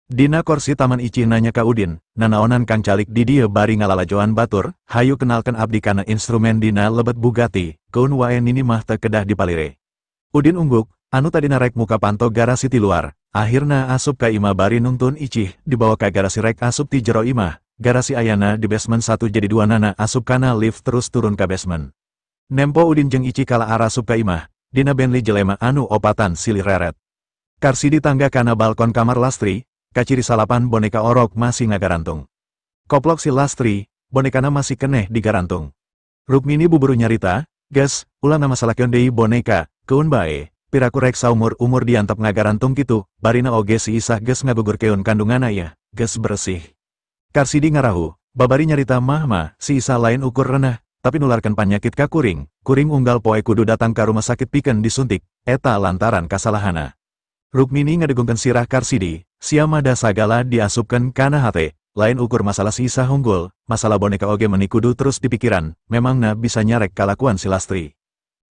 Dina korsi taman Icih nanya ka Udin, nanaonan Kang calik di dieu bari ngalalajoan batur, hayu kenalkan abdi kana instrumen dina lebet Bugatti, keun wae nini mah teu kedah dipalire. Udin ungguk, anu tadina rek muka panto garasi ti luar, akhirna asup ka imah bari nungtun Icih, dibawa ka garasi rek asup ti jero imah, garasi ayana di basement 1 jadi 2 nana asup kana lift terus turun ka basement. Nempo Udin jeung Icih kala arasup ka imah, dina Bentley jelema anu opatan silih reret. Karsidi tangga kana balkon kamar Lastri, kaciri salapan boneka orok masih ngagarantung. Koplok si Lastri, bonekana masih keneh digarantung. Rukmini buburu nyarita, ges, ulah ngamasalakeun deui boneka, keun bae, piraku rek saumur-umur diantep ngagarantung kitu, barina oge si Isah geus ngagugurkeun kandungana ya, geus bersih. Karsidi ngarahu, babari nyarita mah si Isah lain ukur renah, tapi nularkan panyakit ka kuring, kuring unggal poe kudu datang ka rumah sakit pikeun disuntik, eta lantaran kasalahana. Rukmini ngadegungkeun sirah Karsidi, sia mah da sagala diasupkeun kana hate, lain ukur masalah si Isah unggul, masalah boneka oge meni kudu terus dipikiran, memangna bisa nyarek kalakuan si Lastri.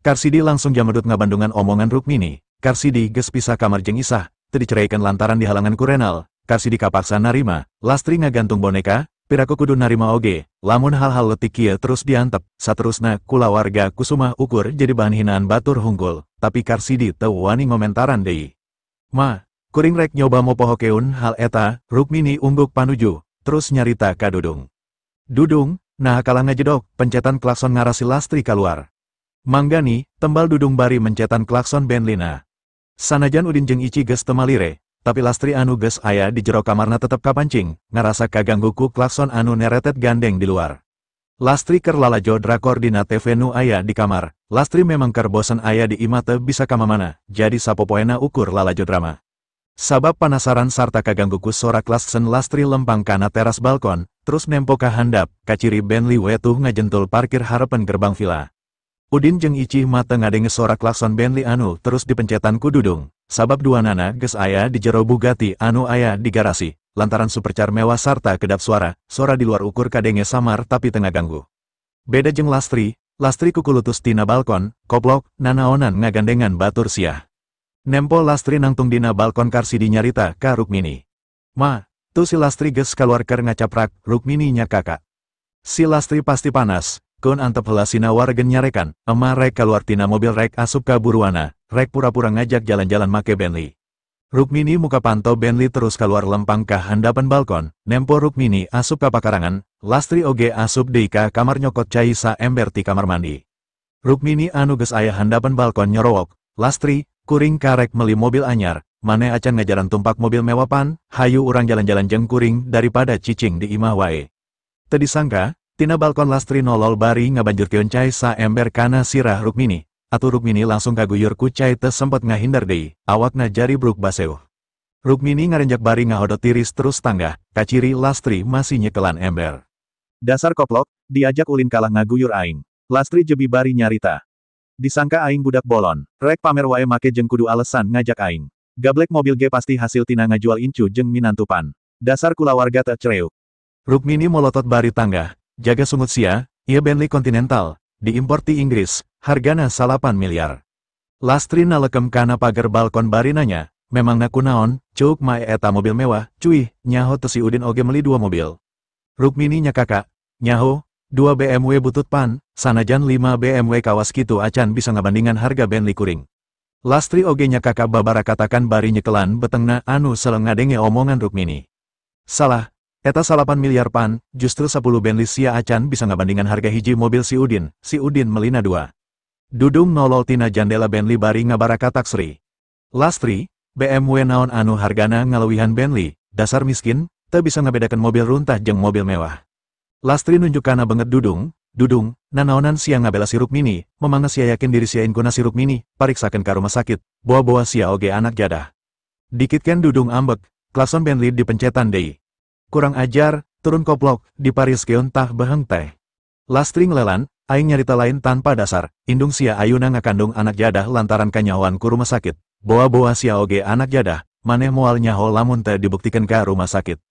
Karsidi langsung jamedut ngabandungan omongan Rukmini, Karsidi geus pisah kamar jeung Isah, teu diceraikan lantaran dihalangan ku Renal, Karsidi kapaksa narima, Lastri ngagantung boneka, piraku kudu narima oge, lamun hal-hal letik kieu terus diantep, saterusna kulawarga Kusuma ukur jadi bahan hinaan batur hungkul, tapi Karsidi teu wani ngomentaran deui. Ma, kuring rek nyoba mopohokeun hal eta, Rukmini ungguk panuju, terus nyarita ka Dudung. Dudung, nah kalah ngajedok, pencetan klakson ngarasi Lastri kaluar. Manggani, tembal Dudung bari mencetan klakson Bentleyna. Sanajan Udin jeung Ici geus teu malire, tapi Lastri anu geus aya di jero kamarna tetep kapancing, ngarasa kaganggu ku klakson anu neretet gandeng di luar. Lastri keur lalajo drakor dina TV nu aya di kamar, Lastri memang keur bosen aya di imah teu bisa kamamana, jadi sapopoena ukur lalajo drama. Sabab panasaran sarta kaganggu ku sora klakson Lastri lempang kana teras balkon, terus nempo ka handap, kaciri Bentley wetuh ngajentul parkir harepan gerbang villa. Udin jeung Icih mah teu ngadenge sora klakson Bentley anu terus dipencetan ku Dudung, sabab duanana geus aya di jero Bugatti anu aya di garasi, lantaran supercar mewah sarta kedap suara, sora di luar ukur kadenge samar tapi teu ngaganggu. Beda jeung Lastri, Lastri kukulutus tina balkon, koplok, nanaonan ngagandengan batur siah. Nempo Lastri nangtung dina balkon Karsidi nyarita ka Rukmini. Ma, tuh si Lastri geus kaluar keur ngacaprak, Rukmini nya kakak. Si Lastri pasti panas, keun antep heula sina wargen nyarekan, ema rek kaluar tina mobil rek asup ka buruana, rek pura-pura ngajak jalan-jalan make Bentley. Rukmini muka panto Bentley terus keluar lempang ka handapan balkon, nempo Rukmini asup ka pakarangan, Lastri oge asup deui ka kamar nyokot cai saember ti kamar mandi. Rukmini anu geus aya handapan balkon nyorowok, Lastri, kuring karek meli mobil anyar, maneh acan ngajaran tumpak mobil mewah pan, hayu urang jalan-jalan jeung kuring daripada cicing di imah wae. Teu disangka, tina balkon Lastri nolol bari ngabanjurkeun cai saember kana sirah Rukmini. Atuh Rukmini langsung kaguyur ku cai teu sempet ngahindar deui, awakna jari bruk baseuh. Rukmini ngarenjak bari ngahodot tiris terus tanggah, kaciri Lastri masih nyekelan ember. Dasar koplok, diajak ulin kalah ngaguyur aing. Lastri jebi bari nyarita. Disangka aing budak bolon, rek pamer wae make jeung kudu alesan ngajak aing. Gablek mobil ge pasti hasil tina ngajual incu jeung minantupan. Dasar kulawarga teu cereuk. Rukmini molotot bari tanggah, jaga sungut sia, ieu Bentley Continental, diimpor ti Inggris, hargana 9 miliar. Lastri nalekem kana pagar balkon bari nanya, memangna kunaon, ceuk mae eta mobil mewah, cuih, nyaho teu si Udin oge meli 2 mobil. Rukmini nya kakak, nyaho, 2 BMW butut pan, sanajan 5 BMW kawas kitu acan bisa ngabandingan harga Bentley kuring. Lastri oge nya kakak babara katakan bari nyekelan betengna anu seleng ngadenge omongan Rukmini. Salah, eta 9 miliar pan, justru 10 Bentley sia acan bisa ngabandingan harga hiji mobil si Udin melina 2. Dudung nolol tina jandela Bentley bari ngabarakatak Sri. Lastri, BMW naon anu hargana ngalewihan Bentley, dasar miskin, teu bisa ngabedakeun mobil runtah jeung mobil mewah. Lastri nunjuk kana banget Dudung, Dudung, nanaonan sia ngabela si Rukmini, memangna sia yakin diri sia inkuna si Rukmini, pariksakeun ka rumah sakit, boa-boa sia oge anak jadah. Dikit ken Dudung ambek, klakson Bentley dipencetan deui. Kurang ajar, turun koplok, dipariskeun tah beheng teh. Lastri ngelelan, aing nyarita lain tanpa dasar, indung sia ayuna ngakandung anak jadah lantaran kanyahoan ku rumah sakit, boa-boa sia oge anak jadah, maneh moal nyaho lamun teu dibuktikan ka rumah sakit.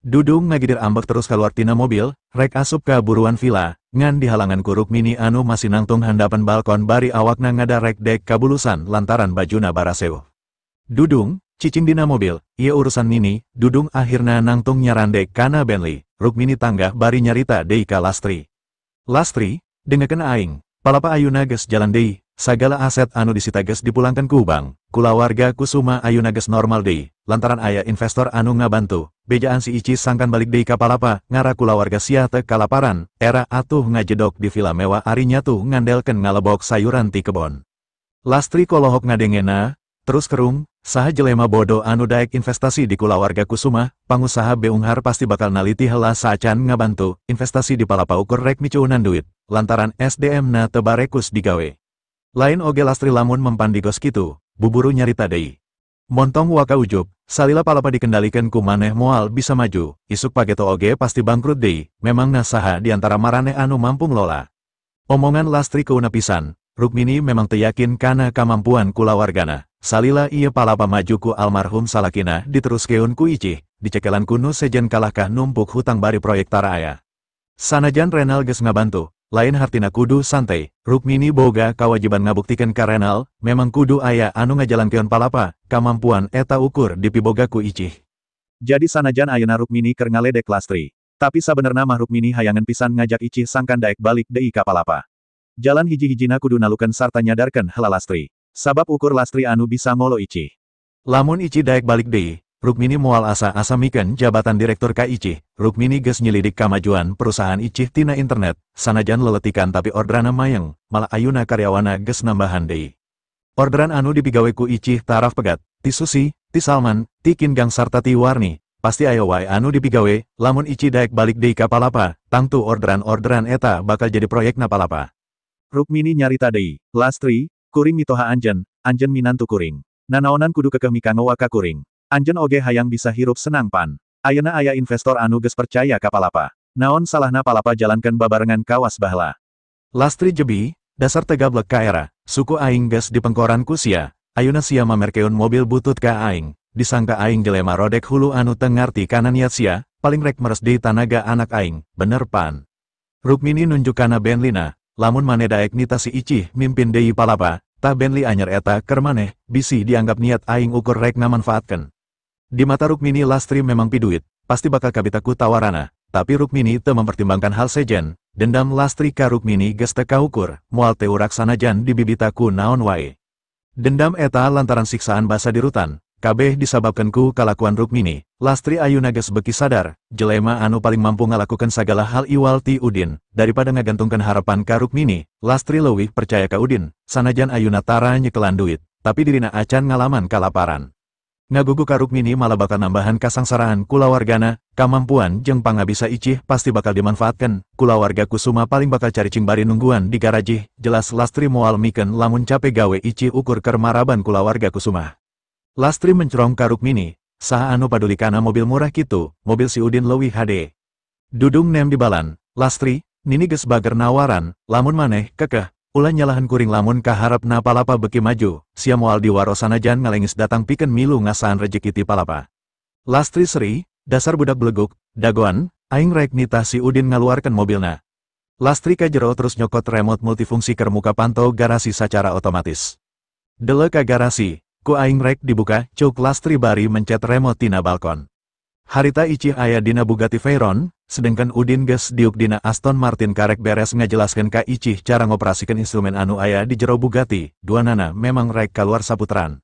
Dudung ngagidir ambek terus keluar tina mobil, rek asup ka buruan villa, ngan dihalangan ku Rukmini anu masih nangtung handapan balkon bari awakna ngadarek dek kabulusan lantaran bajuna baraseuh. Dudung, Cicing dina mobil, ieu urusan Nini, Dudung akhirna nangtung nyarandek kana Bentley, Rukmini tanggah bari nyarita deui ka Lastri. Lastri, dengekeun aing, Palapa ayuna geus jalan deui, sagala aset anu disita geus dipulangkeun ku bank, kulawarga Kusuma ayuna geus normal deui, lantaran aya investor anu ngabantu, bejaan si Ici sangkan balik deui ka Palapa, ngara kulawarga sia teu kalaparan, era atuh ngajedok di villa mewah ari nyatu ngandelkeun ngalebok sayuran ti kebon. Lastri kolohok ngadengena, terus kerung, saha jelema bodoh anu daek investasi di kulawarga Kusuma, pangusaha beunghar pasti bakal naliti heula saacan ngabantu, investasi di Palapa ukur rek micuunan duit, lantaran SDM na teu barekus digawe. Lain oge Lastri lamun mempan digos kitu, buburu nyarita deui. Montong waka ujub, salila Palapa dikendalikan ku maneh moal bisa maju, isuk pageto oge pasti bangkrut deui, memangna saha di antara maraneh anu mampu ngelola. Omongan Lastri keuna pisan, Rukmini memang teu yakin kana kamampuan kulawargana. Salila ieu Palapa maju ku almarhum salakina diteruskeun ku Icih, dicekelan ku nu sejen kalahkah numpuk hutang bari proyek tara aya. Sanajan Renal geus ngabantu, lain hartina kudu santai, Rukmini boga kawajiban ngabuktikeun ka Renal, memang kudu aya anu ngajalankeun Palapa, kamampuan eta ukur dipiboga ku Icih. Jadi sanajan ayeuna Rukmini keur ngaledek Lastri. Tapi sabenerna mah Rukmini hayangan pisan ngajak Icih sangkan daek balik deui ka Palapa. Jalan hiji-hijina kudu nalukeun sarta nyadarkeun heula Lastri. Sabab ukur Lastri anu bisa ngolo Icih. Lamun Icih daek balik deui, Rukmini moal asa-asa mikeun jabatan direktur ka Icih. Rukmini geus nyelidik kamajuan perusahaan Icih tina internet, sanajan leletikan tapi orderana mayeng, malah ayuna karyawana geus nambahan deui. Orderan anu dipigawe ku Icih taraf pegat, ti Susi, ti Salman, ti Kingang sarta ti Warni, pasti aya wae anu dipigawe, lamun Icih daek balik deui ka Palapa, tangtu orderan-orderan eta bakal jadi proyekna Palapa. Rukmini nyarita deui, Lastri, kuring mitoha anjen, anjen minantu kuring. Nanaonan kudu kekeh mikangowa ka kuring. Anjen oge hayang bisa hirup senang pan. Ayeuna aya investor anu geus percaya ka Palapa. Naon salahna Palapa jalankeun babarengan kawas baheula. Lastri jebi, dasar tegablek ka era, suku aing geus dipengkoran ku sia, ayuna sia mamerkeun mobil butut ka aing, disangka aing jelema rodek hulu anu teu ngarti kana niat sia, paling rek meres deui tanaga anak aing, bener pan. Rukmini nunjuk kana Bentleyna, lamun maneh daek nita si Icih mimpin deui Palapa, tah Bentley anyar eta keur maneh, bisi dianggap niat aing ukur rek ngamanfaatkeun. Di mata Rukmini Lastri memang piduit, pasti bakal kabita ku tawarana, tapi Rukmini teu mempertimbangkan hal sejen, dendam Lastri ka Rukmini geus teu kaukur, moal teu urak sanajan dibibita ku naon wae. Dendam eta lantaran siksaan basa di rutan, kabeh disababkeun ku kalakuan Rukmini, Lastri ayuna geus beuki sadar, jelema anu paling mampu ngalakukeun sagala hal iwal ti Udin, daripada ngagantungkeun harapan ka Rukmini, Lastri leuwih percaya ka Udin, sanajan ayuna tara nyekelan duit, tapi dirina acan ngalaman kalaparan. Ngagugu ka Rukmini malah bakal nambahan kasangsaraan kulawargana, kamampuan jeung pangabisa Icih pasti bakal dimanfaatkan, kulawarga Kusuma paling bakal caricing bari nungguan di garajih, jelas Lastri moal mikeun lamun cape gawe Icih ukur keur maraban kulawarga Kusuma. Lastri mencerong ka Rukmini, saha anu paduli kana mobil murah kitu, mobil si Udin leuwih hade. Dudung nem di balan, Lastri, Nini geus bager nawaran, lamun maneh kekeh, ulah nyalahan kuring lamun kaharepna Palapa beuki maju, sia moal diwaro sanajan ngalengis datang pikeun milu ngasaan rejeki ti Palapa. Lastri seri, dasar budak beleguk, dagoan, aing rek nitah si Udin ngaluarkeun mobilna. Lastri ka jero terus nyokot remote multifungsi keur muka panto garasi sacara otomatis. Dele ka garasi, ku aing rek dibuka, cuk Lastri bari mencet remote tina balkon. Harita Icih aya dina Bugatti Veyron, sedangkan Udin geus diuk dina Aston Martin karek beres ngajelaskeun ka Icih cara ngoperasikeun instrumen anu aya di jero Bugatti, duanana memang rek kaluar saputran.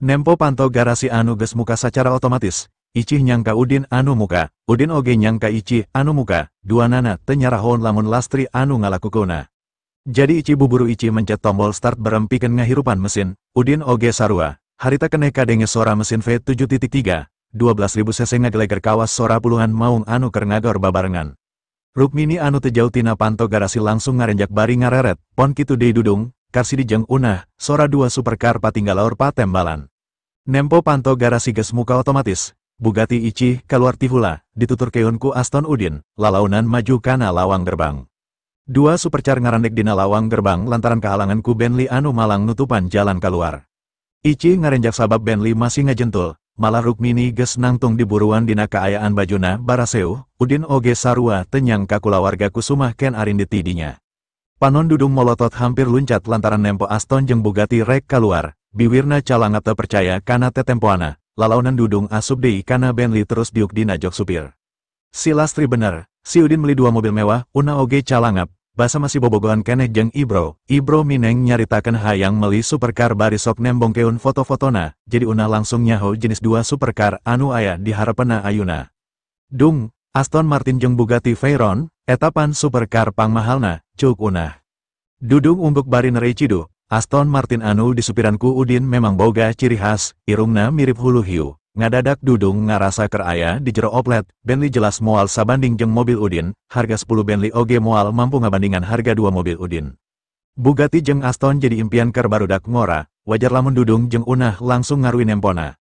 Nempo panto garasi anu geus muka sacara otomatis, Icih nyangka Udin anu muka, Udin oge nyangka Icih anu muka, duanana teu nyarahoun lamun Lastri anu ngalakukeunna. Jadi Icih buburu Icih mencet tombol start berem pikeun ngahirupan mesin, Udin oge sarua, harita keneh kadenge sora mesin V7.3. 12.000 cc ngageleger kawas sora puluhan maung anu keur ngagor babarengan. Rukmini anu teu jauh tina panto garasi langsung ngarenjak bari ngareret, pon kitu deui Dudung, Karsidi jeung Unah, sora dua supercar patinggalaur patembalan. Nempo panto garasi geus muka otomatis, Bugatti Icih kaluar ti hula, dituturkeun ku Aston Udin, lalaunan maju kana lawang gerbang. Dua supercar ngarandek dina lawang gerbang lantaran kahalangan ku Bentley anu malang nutupan jalan kaluar. Icih ngarenjak sabab Bentley masih ngajentul, malah Rukmini geus nangtung diburuan dina kaayaan bajuna baraseuh, Udin oge sarua teu nyangka kulawarga Kusumah ken arindit ti dinya. Panon Dudung molotot hampir luncat lantaran nempo Aston jeung Bugatti rek kaluar, biwirna calangap teu percaya kana tetempoana, lalaunan Dudung asup deui kana Bentley terus diuk dina jok supir. Si Lastri bener, si Udin meli 2 mobil mewah, Una oge calangap, basa masih bobogohan keneh jeung Ibro. Ibro mineng nyaritakeun hayang meli supercar bari sok nembongkeun foto-fotona, jadi Una langsung nyaho jenis 2 supercar anu aya di harepena ayuna. Dung, Aston Martin jeung Bugatti Veyron, etapan supercar pangmahalna, cuk Una. Dudung ungkuk bari nerei ciduh, Aston Martin anu disupiran ku Udin memang boga ciri khas, irungna mirip hulu hiu. Ngadadak Dudung ngarasa keur aya di jero oplet, Bentley jelas moal sabanding jeung mobil Udin, harga 10 Bentley oge moal mampu ngabandingan harga 2 mobil Udin. Bugatti jeung Aston jadi impian keur barudak ngora, wajar lamun Dudung jeung Unah langsung ngarui nempona.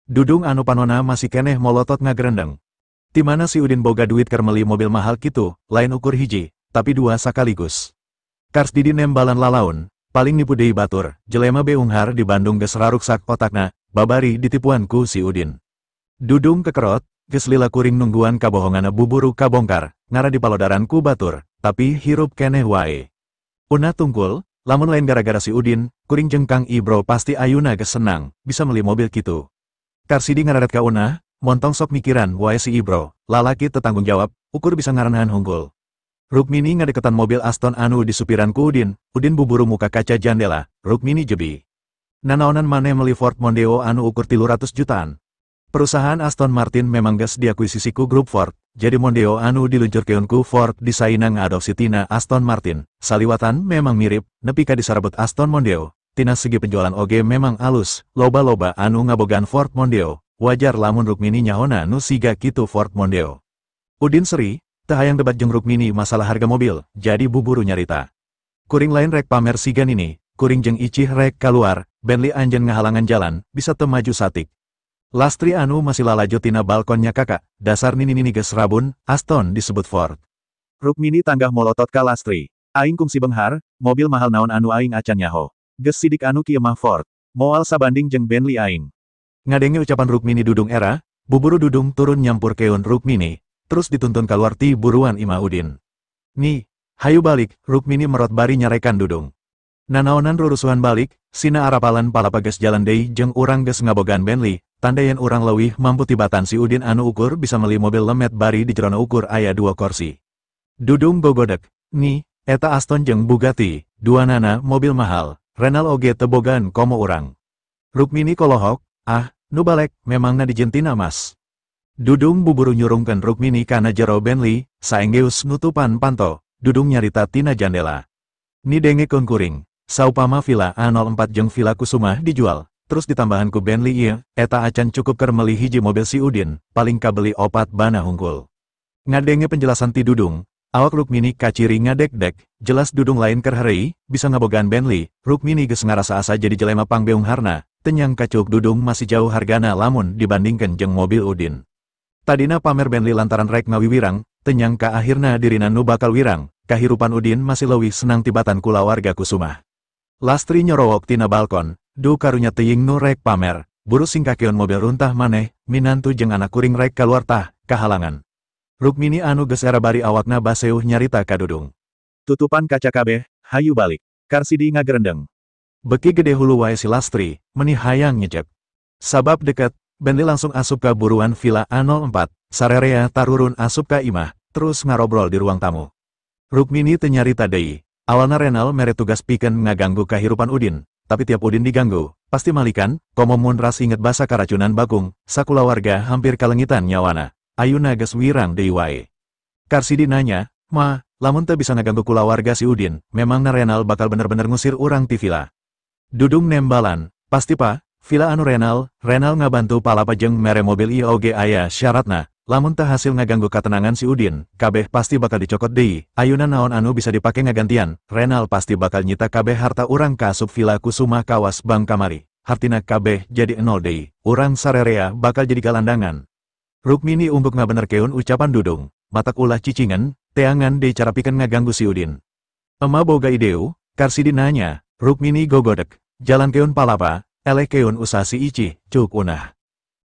Dudung anu panona masih keneh molotot ngagerendeng. Ti mana si Udin boga duit keur meuli mobil mahal kitu, lain ukur hiji, tapi 2 sakaligus. Karsidi nembalan lalaun, paling nipu deui batur, jelema beunghar di Bandung geus raruksak otakna, babari ditipuan ku si Udin. Dudung kekerot, geus lila kuring nungguan kabohonganna buburu kabongkar, ngara dipalodaran ku batur, tapi hirup keneh wae. Una tungkul, lamun lain gara-gara si Udin, kuring jeung Kang Ibro pasti ayuna geus senang, bisa meli mobil kitu. Karsidi ngararet ka Una, montong sok mikiran wae si Ibro, lalaki tetanggung jawab, ukur bisa ngarenahan hungkul. Rukmini ngadeketan mobil Aston anu disupiran ku Udin, Udin buburu muka kaca jandela, Rukmini jebi. Nanaonan maneh meli Ford Mondeo anu ukur 300 jutaan. Perusahaan Aston Martin memang geus diakuisisi ku grup Ford, jadi Mondeo anu diluncurkeun ku Ford disaina ngadopsi tina Aston Martin. Saliwatan memang mirip, nepi ka disarabut Aston Mondeo. Tina segi penjualan oge memang alus, loba-loba anu ngabogaan Ford Mondeo. Wajar lamun Rukmini nyahona nu siga kitu Ford Mondeo. Udin seri, teu hayang debat jeung Rukmini masalah harga mobil, jadi buburu nyarita. Kuring lain rek pamer siga nini, kuring jeung Icih rek kaluar, Bentley anjeun ngahalangan jalan, bisa teu maju satik. Lastri anu masih lalajo tina balkonnya kakak, dasar nini-nini geus rabun, Aston disebut Ford. Rukmini tanggah molotot ka Lastri. Aing kungsi benghar, mobil mahal naon anu aing acan nyaho. Geus sidik anu kieu mah Ford. Moal sabanding jeung Bentley aing. Ngadenge ucapan Rukmini Dudung era, buburu Dudung turun nyampurkeun Rukmini, terus dituntun kaluar ti buruan Ima Udin. Nih, hayu balik, Rukmini merot bari nyarekan Dudung. Nanaonan rurusuhan balik, sina arapalan palapa geus jalan deui jeung urang geus ngabogaan Bentley, tanda yen urang leuwih mampu tibatan si Udin anu ukur bisa meli mobil lemet bari di jerona ukur aya 2 kursi. Dudung gogodek, nih, eta Aston jeung Bugatti, dua nana mobil mahal, Renal oge tebogaan komo urang. Rukmini kolohok, ah, nu balek, memangna dijentina mas. Dudung buburu nyurungkeun Rukmini kana jero Bentley, saenggeus nutupan panto, Dudung nyarita tina jandela. Ni dengekeun kuring, saupama villa A04 jeung Villa Kusuma dijual, terus ditambahan ku Bentley ieu, eta acan cukup keur meuli hiji mobil si Udin, paling kabeli 4 bana hungkul. Ngadenge penjelasan ti Dudung, awak Rukmini kaciri ngadek-dek, jelas Dudung lain keur heureuy, bisa ngabogaan Bentley, Rukmini geus ngarasa asa jadi jelema pangbeungharna, tenyang kacuk Dudung masih jauh hargana lamun dibandingkeun jeung mobil Udin. Tadina pamer Bentley lantaran rek ngawiwirang, tenyang ka akhirna dirina nu bakal wirang, kahirupan Udin masih leuwih senang tibatan kulawarga Kusuma. Lastri nyorowok tina balkon, du karunya teuing nu rek pamer, buru singkakeun mobil runtah maneh, minantu jeung anak kuring rek kaluar tah, kahalangan. Rukmini anu geus era bari awakna baseuh nyarita ka Dudung. Tutupan kaca kabeh, hayu balik. Karsidi ngagerendeng. Beki gede hulu wae si Lastri, meni hayang ngejep. Sabab deket, Bentley langsung asup ka buruan Villa A04, sarerea tarurun asup ka imah, terus ngarobrol di ruang tamu. Rukmini teu nyarita deui, awalna Renal mere tugas pikeun ngaganggu kahirupan Udin, tapi tiap Udin diganggu, pasti malikan, komo mun ras inget basa karacunan Bagong, sakulawarga hampir kalengitan nyawana. Ayuna geus wirang deui wae. Karsidi nanya, "Ma, lamun teu bisa ngaganggu kulawarga si Udin, memangna Renal bakal bener-bener ngusir urang ti villa?" Dudung nembalan, "Pasti pa, villa anu Renal, Renal ngabantu palapa jeung mere mobil ieu oge aya syaratna, lamun teu hasil ngaganggu katenangan si Udin, kabeh pasti bakal dicokot deui, ayuna naon anu bisa dipake ngagantian, Renal pasti bakal nyita kabeh harta urang ka asup Villa Kusuma kawas Bang kamari, hartina kabeh jadi nol deui, urang sarerea bakal jadi galandangan." Rukmini ungkuk ngabenerkeun ucapan Dudung, matak ulah cicingan, teangan deui cara pikeun ngaganggu si Udin. Ema boga ideu, Karsidi nanya, Rukmini gogodek, jalankeun palapa, elehkeun usaha si Icih, cuk unah.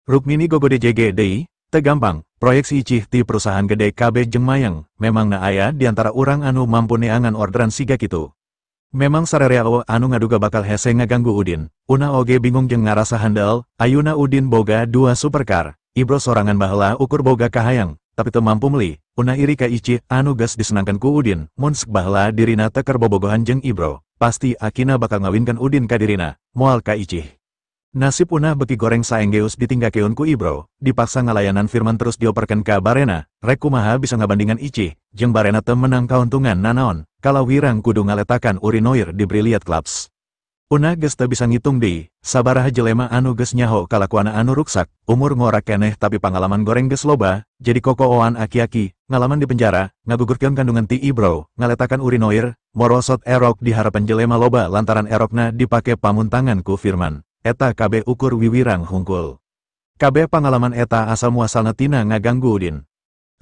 Rukmini gogode jege deui, teu gampang, proyek si Icih ti perusahaan gede KB jeung mayeng, memangna aya di antara urang anu mampu neangan orderan siga kitu. Memang sarerea anu ngaduga bakal hese ngaganggu Udin. Una oge bingung jeung ngarasa handel, ayuna Udin boga 2 supercar, Ibro sorangan baheula ukur boga kahayang, tapi teu mampu meuli. Una iri ka Icih anu geus disenangkeun ku Udin, mun baheula dirina teu keur bobogohan jeung Ibro, pasti akina bakal ngawinkeun Udin ka dirina, moal ka Icih. Nasib Una beki goreng saenggeus ditinggakeun ku Ibro, dipaksa ngalayanan Firman terus dioperkeun ka Barena, rek kumaha bisa ngabandingan Icih, jeung Barena teu menang kauntungan nanaon, kalau wirang kudu ngaletakan urinoir di Brilliant Clubs. Una geus teu bisa ngitung deui, sabaraha jelema anu geus nyaho kalakuana anu ruksak, umur ngora keneh tapi pangalaman goreng geus loba, jadi kokooan aki-aki, ngalaman di penjara, ngagugurkeun kandungan ti Ibro, ngaletakan urinoir, morosot erok di harapan jelema loba lantaran erokna dipake pamuntangan ku Firman. Eta kabeh ukur wiwirang hungkul. Kabeh pangalaman eta asal muasalna tina ngaganggu Udin.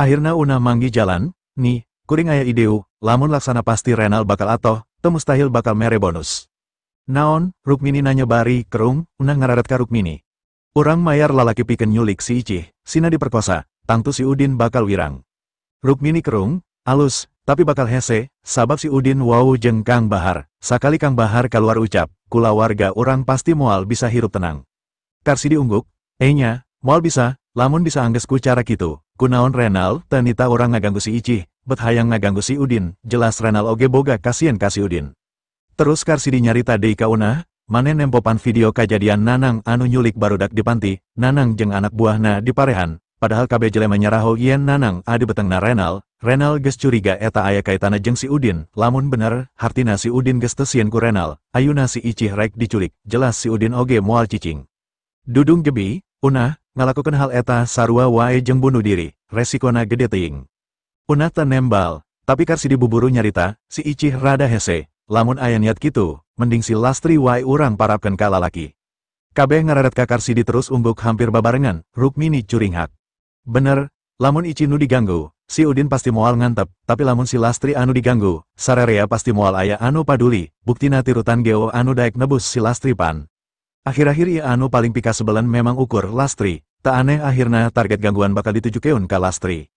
Akhirna Una manggi jalan, nih, kuring aya ideu, lamun laksana pasti Renal bakal atoh, teu mustahil bakal mere bonus. Naon, Rukmini nanya bari, kerung, Una ngararet ka Rukmini. Urang mayar lalaki pikeun nyulik si Icih, sina diperkosa, tangtu si Udin bakal wirang. Rukmini kerung, alus, tapi bakal hese, sabab si Udin wau jeung Kang Bahar. Sakali Kang Bahar kaluar ucap, kulawarga urang pasti moal bisa hirup tenang. Karsidi ungguk, enya, moal bisa, lamun bisa angges ku cara kitu. Kunaon Renal, tenita urang ngaganggu si Icih, bet hayang ngaganggu si Udin, jelas Renal oge boga kasieun ka si Udin. Terus Karsidi nyarita deui ka Unah, mane nempopan video kajadian Nanang anu nyulik barudak di panti, Nanang jeung anak buahna di parehan, padahal kabeh jelema nyaraho yen Nanang adi betengna Renal, Renal geus curiga eta aya kaitana jeung si Udin, lamun bener, hartina si Udin geus teu sieun ku Renal, ayuna si Icih rek diculik, jelas si Udin oge moal cicing. Dudung jebi, Unah, ngalakukeun hal eta sarua wae jeung bunuh diri, resikona gede teuing. Unah teu nembal, tapi Karsidi buburu nyarita, si Icih rada hese, lamun aya niat kitu, mending si Lastri wae urang parapkeun ka lalaki. Kabeh ngararet ka Karsidi terus ungguk hampir babarengan, Rukmini curinghak. Bener, lamun Icih nu diganggu, si Udin pasti moal ngantep, tapi lamun si Lastri anu diganggu, sarerea pasti moal aya anu paduli, buktina tirutan geo anu daek nebus si Lastri pan. Akhir-akhir ieu anu paling pikasebelen memang ukur Lastri, tak aneh akhirna target gangguan bakal ditujukeun ka Lastri.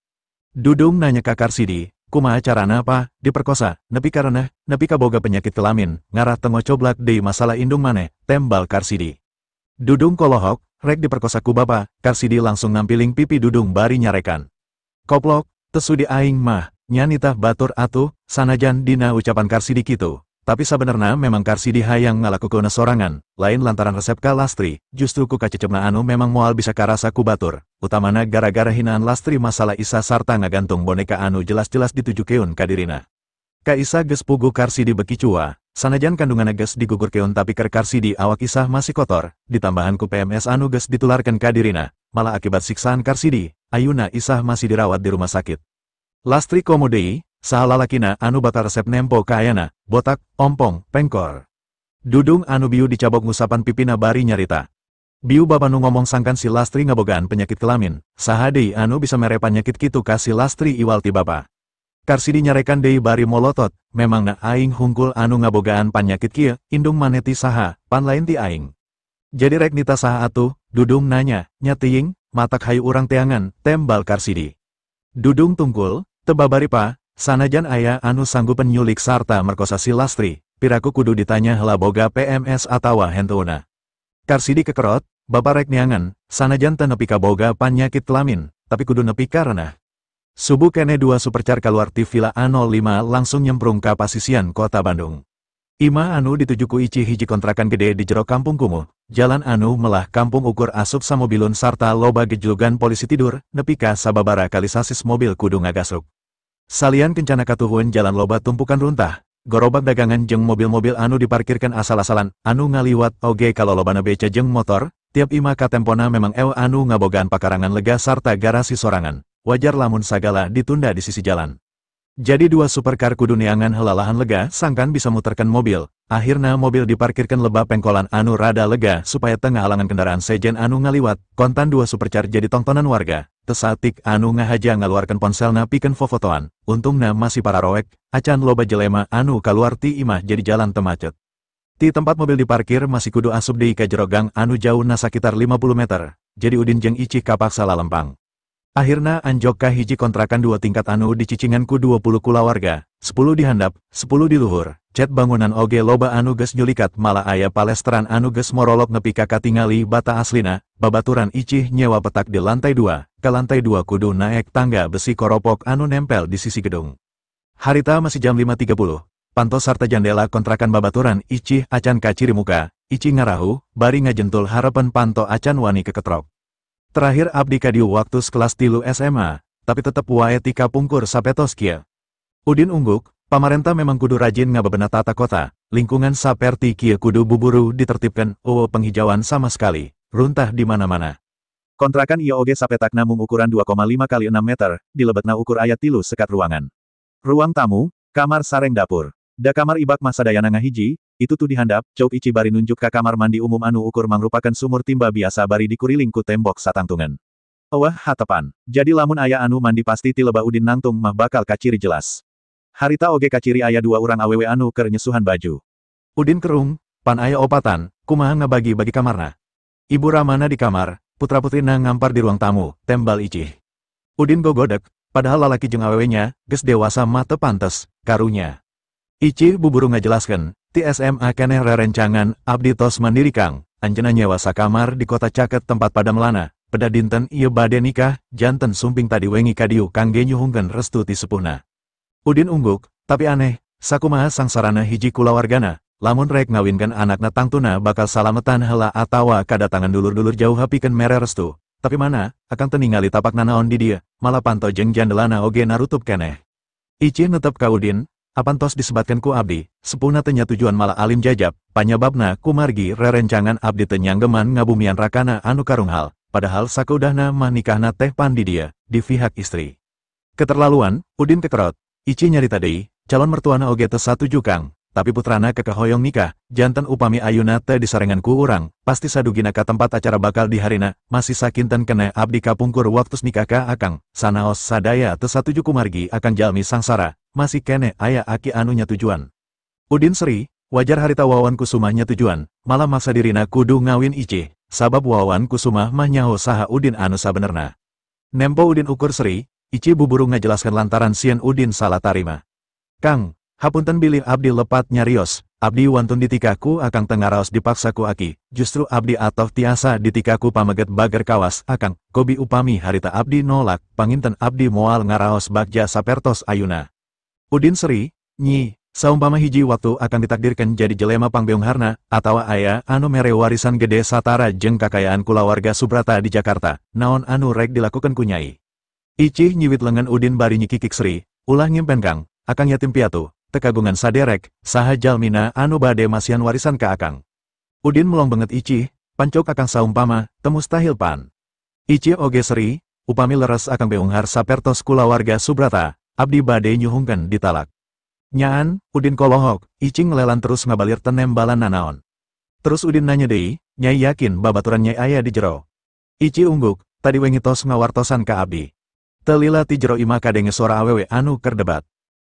Dudung nanya ka Karsidi, kumaha carana pa, diperkosa, nepi karena, nepi kaboga penyakit kelamin, ngarah teu ngocoblak deui masalah indung maneh, tembal Karsidi. Dudung kolohok, rek diperkosa ku bapa, Karsidi langsung nampiling pipi Dudung bari nyarekan. Koplok, tesudi aing mah, nyanitah batur atuh, sanajan dina ucapan Karsidi kitu. Tapi sabenerna memang Karsidi hayang ngalakukeun sorangan, lain lantaran resep ka Lastri, justru ku kacecepna anu memang moal bisa karasa ku batur, utamana gara-gara hinaan Lastri masalah Isa sarta ngagantung boneka anu jelas-jelas ditujukeun ka dirina. Ka Isa geus puguh Karsidi beki cua, sanajan kandunganna geus digugurkeun tapi keur Karsidi awak Isa masih kotor, ditambahan ku PMS anu geus ditularkeun ka dirina, malah akibat siksaan Karsidi, ayuna Isah masih dirawat di rumah sakit. Lastri komo deui, saha lalakina anu bakal resep nempo kaayana, botak, ompong, pengkor. Dudung anu biu dicabok ngusapan pipina bari nyarita. Biu bapa nu ngomong sangkan si Lastri ngabogaan penyakit kelamin, saha deui anu bisa mere panyakit kitu ka si Lastri iwal ti bapa. Karsidi nyarekan deui bari molotot, memang na aing hungkul anu ngabogaan panyakit kieu, indung maneh ti saha, pan lain ti aing. Jadi rek nita saha atuh, Dudung nanya, nya teuing, matak hayu urang teangan, tembal Karsidi. Dudung tungkul, teu babari pa, sanajan aya anu sanggupen nyulik sarta merkosa si Lastri, piraku kudu ditanya heula boga PMS atawa henteuna. Karsidi kekerot, bapa rek neangan, sanajan teu nepi ka boga panyakit kelamin, tapi kudu nepi ka renah. Subuh kene 2 supercar kaluar ti Villa A05 langsung nyemprung ka pasisian kota Bandung. Imah anu dituju ku Icih hiji kontrakan gede di jero kampung kumuh, jalan anu melah kampung ukur asup samobilun sarta loba gejlugan polisi tidur, nepi ka sababara kali sasis mobil kudu ngagasruk. Salian kencana katuhun jalan loba tumpukan runtah, gorobak dagangan jeung mobil-mobil anu diparkirkan asal-asalan, anu ngaliwat oge kalolobana beca jeung motor, tiap imah katempona memang ew anu ngabogaan pakarangan lega sarta garasi sorangan, wajar lamun sagala ditunda di sisi jalan. Jadi 2 supercar kudu neangan heula lahan lega sangkan bisa muterkan mobil, akhirna mobil diparkirkan lebah pengkolan anu rada lega supaya tengah halangan kendaraan sejen anu ngaliwat, kontan 2 supercar jadi tongtonan warga. Tesatik anu ngahaja ngaluarkan ponselna pikeun fofotoan, untungna masih pararoek, acan loba jelema anu kaluar ti imah jadi jalan temacet. Ti tempat mobil diparkir masih kudu asup deui ka jero gang anu jauhna sakitar 50 meter, jadi Udin jeung Icih kapaksa lalempang. Akhirna anjok ka hiji kontrakan 2 tingkat anu dicicingan ku 20 kulawarga, 10 di handap, 10 di luhur, cet bangunan oge loba anu geus nyulikat malah aya palesteran anu geus morolok nepi ka katingali bata aslina, babaturan Icih nyewa petak di lantai 2, ke lantai 2 kudu naek tangga besi koropok anu nempel di sisi gedung. Harita masih jam 5.30, panto sarta jandela kontrakan babaturan Icih acan kaciri muka, Icih ngarahu, bari ngajentul harapan panto acan wani keketrok. Terakhir abdi kadiu waktu kelas 3 SMA, tapi tetep wae tika pungkur sapetos kieu. Udin ungguk, pamarentah memang kudu rajin ngabebena tata kota, lingkungan saperti kieu kudu buburu ditertibkan, eueuh penghijauan sama sekali, runtah di mana-mana. Kontrakan ieu oge sapetakna mung ukuran 2,5 kali 6 meter, dilebetna ukur aya 3 sekat ruangan. Ruang tamu, kamar sareng dapur. Da kamar ibak mah sadayana ngahiji, itu tuh dihandap, cok Ici bari nunjuk ka kamar mandi umum anu ukur mangrupakeun sumur timba biasa bari dikuriling ku tembok satangtungan. Ewah hatepan. Jadi lamun aya anu mandi pasti tileba Udin nangtung mah bakal kaciri jelas. Harita oge kaciri aya 2 urang awewe anu keur nyesuhan baju. Udin kerung, pan aya opatan, kumaha ngabagi-bagi kamarna. Ibu Ramana di kamar, putra-putrina ngampar di ruang tamu, tembal Icih. Udin gogodek, padahal lalaki jeung awewenya, geus dewasa mah teu pantes, karunya. Icih buburu ngajelaskeun, ti SMA keneh rerencangan, abdi tos mandiri kang, anjeunna nyewa sakamar di kota caket tempat padamelana, peda dinten ieu bade nikah, janten sumping tadi wengi kadieu kangge nyuhungkeun restu ti sepuhna. Udin ungguk, tapi aneh, sakumaha sangsarana hiji kulawargana, lamun rek ngawinkeun anakna tangtuna bakal salametan heula atawa kadatangan dulur-dulur jauh pikeun mere restu, tapi mana, akang teu ningali tapak nanaon di dieu, malah panto jeung jandelana oge narutup keneh. Icih netep ka Udin, apan tos disebatkan ku abdi, sepuhna teu nyatujuan malah alim jajab, panyababna kumargi rerencangan abdi teu nyanggeman ngabumian rakana anu karunghal, padahal sakeudahna mah nikahna teh pan di dia, di pihak istri. Keterlaluan, Udin kekerot, Icih nyarita deui, calon mertuana oge teu satuju kang, tapi putrana kekehoyong nikah, janten upami ayuna teu disarengan ku urang, pasti sadugina ka tempat acara bakal di harina, masih sakinten keneh abdi kapungkur waktus nikah ka akang, sanaos sadaya teu satuju kumargi akang jalmi sangsara, masih keneh aya aki anu nyatujuan. Udin seri, wajar harita Wawan Kusumah nyatujuan, malah maksa dirina kudu ngawin Icih, sabab Wawan Kusumah mah nyaho saha Udin anu sabenerna. Nempo Udin ukur seri, Icih buburu ngajelaskan lantaran sieun Udin salah tarima. Kang, hapunten bilih abdi lepat nyarios, abdi wantun ditikaku akang tengaraos dipaksa ku aki, justru abdi atoh tiasa ditikaku pameget bager kawas akang, kobi upami harita abdi nolak, panginten abdi moal ngaraos bagja sapertos ayuna. Udin seri, nyi, saumpama hiji waktu akan ditakdirkan jadi jelema pangbeungharna, atawa aya anu mere warisan gede satara jeung kakayaan kulawarga Subrata di Jakarta, naon anu rek dilakukan ku nyai. Icih nyiwit lengan Udin bari nyikikik seri, ulah ngimpen kang, akang yatim piatu, tekagungan saderek, saha jalmina anu bade masihan warisan ka akang. Udin melong banget Icih, pancok akang saumpama, teu mustahil pan. Icih oge seri, upami leres akang beunghar sapertos kulawarga Subrata, abdi bade nyuhungkeun ditalak. Nyaan, Udin kolohok, Icing ngelelan terus ngabalir tenembalan nanaon. Terus Udin nanya deui, nyai yakin babaturan nyai aya di jero. Icih ungguk, tadi wengi tos ngawartosan ka abdi. Telila ti jero imah kadenge sora awewe anu keur debat.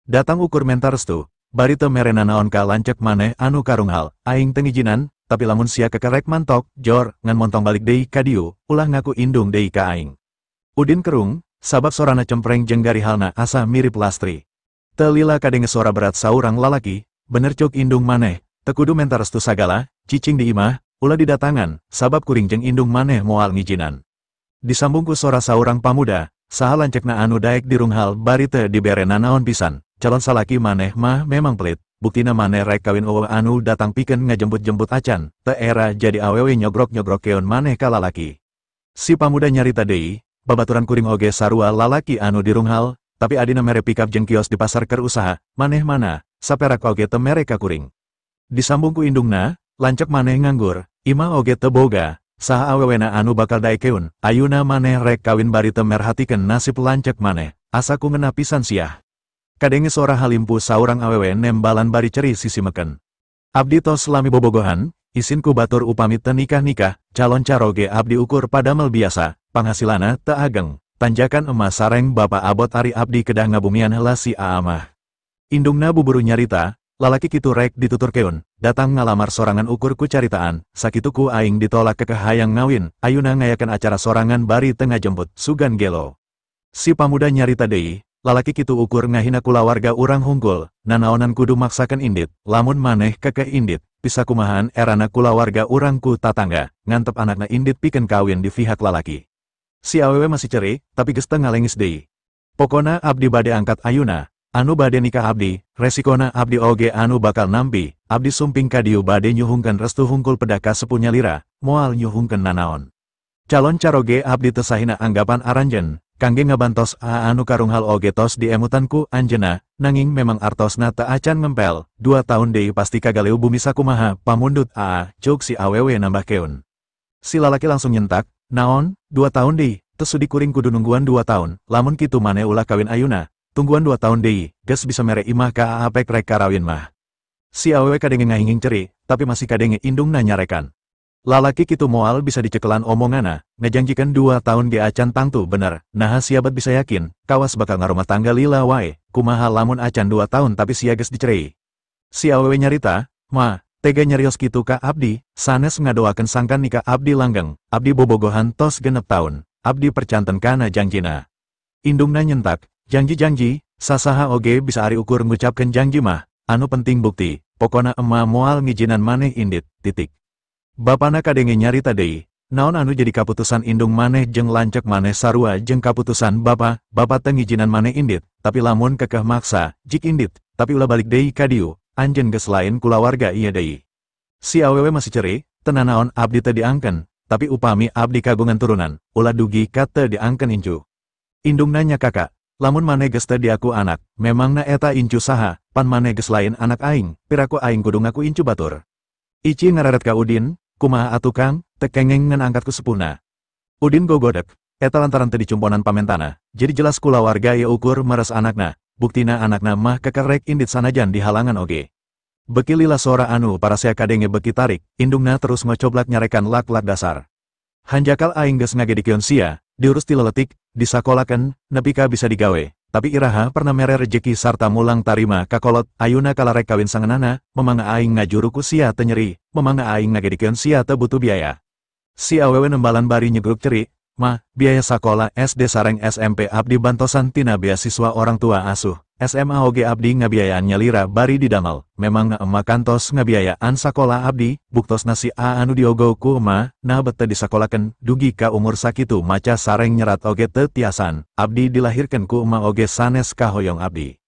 Datang ukur menta restu, bari teu mere nanaon ka lanceuk maneh anu karunghal, aing teu ngijinan, tapi lamun sia kekerek mantok, jor, ngan montong balik deui ka dieu, ulah ngaku indung deui ka aing. Udin kerung, sabab sorana cempreng jeung garihalna asa mirip Lastri. Telila kadenge suara berat saurang lalaki, bener cuk indung maneh, teu kudu menta restu sagala, cicing di imah, ulah didatangan, sabab kuring jeung indung maneh moal ngijinan. Disambung ku sora saurang pamuda, saha lanceukna anu daek dirunghal bari teu dibere nanaon pisan, calon salaki maneh mah memang pelit, buktina maneh rek kawin eueuh anu datang pikeun ngajemput-jemput acan, teu era jadi awewe nyogrok-nyogrok keun maneh ka lalaki. Si pamuda nyarita deui, babaturan kuring oge sarua lalaki anu dirunghal, tapi adina mere pikap jeung kios di pasar keur usaha, maneh mana, saperak oge teu mere ka kuring. Disambung ku indungna, lanceuk maneh nganggur, imah oge teu boga, saha awewena anu bakal daekeun, ayuna maneh rek kawin bari teu merhatikeun nasib lanceuk maneh, asa ku ngeunah pisan siah. Kadenge sora halimpu saurang awewe nembalan bari ceri sisi meken. Abdi tos lami bobogohan, isin ku batur upami teu nikah-nikah, calon caroge abdi ukur padamel biasa, panghasilana teu ageng, tanjakan emas sareng bapa abot ari abdi kedah ngabumian heula si aamah. Indungna buburu nyarita, lalaki kitu rek dituturkeun, datang ngalamar sorangan ukur ku caritaan, sakitu ku aing ditolak kekeh hayang ngawin, ayuna ngayakeun acara sorangan bari teu ngajemput, sugan gelo. Si pamuda nyarita deui, lalaki kitu ukur ngahina kulawarga urang hungkul, nanaonan kudu maksakeun indit, lamun maneh kekeh indit, pisakumahaan erana kulawarga urang ku tatangga, ngantep anakna indit pikeun kawin di pihak lalaki. Si awewe masih ceri, tapi geus teu ngalengis deui. Pokona abdi bade angkat ayuna, anu bade nikah abdi, resikona abdi oge anu bakal nampi, abdi sumping kadieu bade nyuhungkeun restu hungkul pedah ka sepuh nyalira, moal nyuhungkeun nanaon. Calon caroge abdi teu sahina anggapan aranjeun, kangge ngabantos a anu karunghal oge tos diemutan ku anjeunna, nanging memang artosna teu acan ngempel, 2 tahun deui pasti kagaleu bumi sakumaha, pamundut aa, ceuk si awewe nambahkeun. Si lalaki langsung nyentak, naon, 2 tahun deui, teu sudi kuring kudu nungguan 2 tahun, lamun kitu maneh ulah kawin ayuna, tungguan 2 tahun deui, geus bisa mere imah ka aa pek rek karawin mah. Si awewe kadenge ngahinging ceri, tapi masih kadenge indungna nyarekan. Lalaki kitu moal bisa dicekelan omongana, ngajanjikeun 2 tahun ge acan tangtu bener, naha sia bet bisa yakin, kawas bakal ngarumah tangga lila wae, kumaha lamun acan 2 tahun tapi sia geus dicerei. Si awewe nyarita, ma, tega nyarios kitu ka abdi, sanes ngadoakeun sangkan nikah abdi langgeng, abdi bobogohan tos 6 tahun, abdi percanten kana jangjina. Indungna nyentak, janji-janji, sasaha oge bisa ari ukur ngucapkeun janji mah, anu penting bukti, pokona ema moal ngijinan maneh indit, titik. Bapana kadenge nyarita deui, naon anu jadi kaputusan indung maneh jeung lanceuk maneh sarua jeung kaputusan bapa, bapa teu ngijinan maneh indit, tapi lamun kekeh maksa, jik indit, tapi ulah balik deui ka dieu, anjeun geus lain kulawarga ieu deui. Si awewe masih ceri, teu nanaon abdi teu diangken, tapi upami abdi kagungan turunan, ulah dugi ka teu diangken incu. Indungna nya kakak, lamun maneh geus teu diaku anak, memangna eta incu saha, pan maneh geus lain anak aing, piraku aing kudu ngaku incu batur. Ici ngareret ka Udin, kumaha atuh Kang, teu kengeng ngan angkat ku sepuhna. Udin gogodek, eta lantaran teu dicumponan pamentana, jadi jelas kulawarga ieu ukur meres anakna, buktina anakna mah kekerek indit sanajan dihalangan oge. Beki lila sora anu parasea kadenge beki tarik, indungna terus ngocoblak nyarekan lak-lak dasar. Hanjakal aing geus ngagedikeun sia, diurus ti leletik, disakolakeun, nepi ka bisa digawe, tapi iraha pernah mere rejeki sarta mulang tarima kakolot, ayuna kalarek kawin sangenana, memangna aing ngajuru ku sia teu nyeri, memangna aing ngagedikeun sia teu butuh biaya. Si awewe nembalan bari nyegruk ceri, mah, biaya sakola SD sareng SMP abdi bantosan tina beasiswa orang tua asuh, SMA oge abdi ngabiayaan nyalira bari didamel, memangna ema kantos ngabiayaan sakola abdi, buktosna si A anu diogo ku ema, nah bet teu disakolakeun, dugi ka umur sakitu maca sareng nyerat oge teu tiasan, abdi dilahirkeun ku ema oge sanes kahoyong abdi.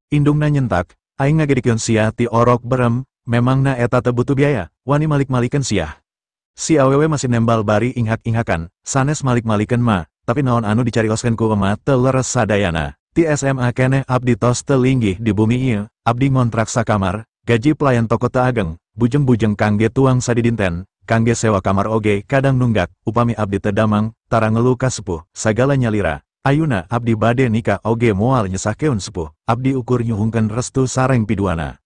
Indungna nyentak, aing ngagedikeun sia ti orok berem, memangna eta teu butuh biaya, wani malik-malikeun sia. Si awewe masih nembal bari inghak-inghakan, sanes malik-malikeun mah, tapi naon anu dicarioskeun ku ema teu leres sadayana. Ti SMA keneh abdi tos teu linggih di bumi ieu, abdi ngontrak sakamar, gaji pelayan toko teu ageng, bujeng-bujeng kangge tuang sadidinten, kangge sewa kamar oge kadang nunggak, upami abdi teu damang, tara ngelu ka sepuh, sagala nyalira. Ayuna abdi bade nikah oge moal nyesahkeun sepuh, abdi ukur nyuhungkeun restu sareng piduana.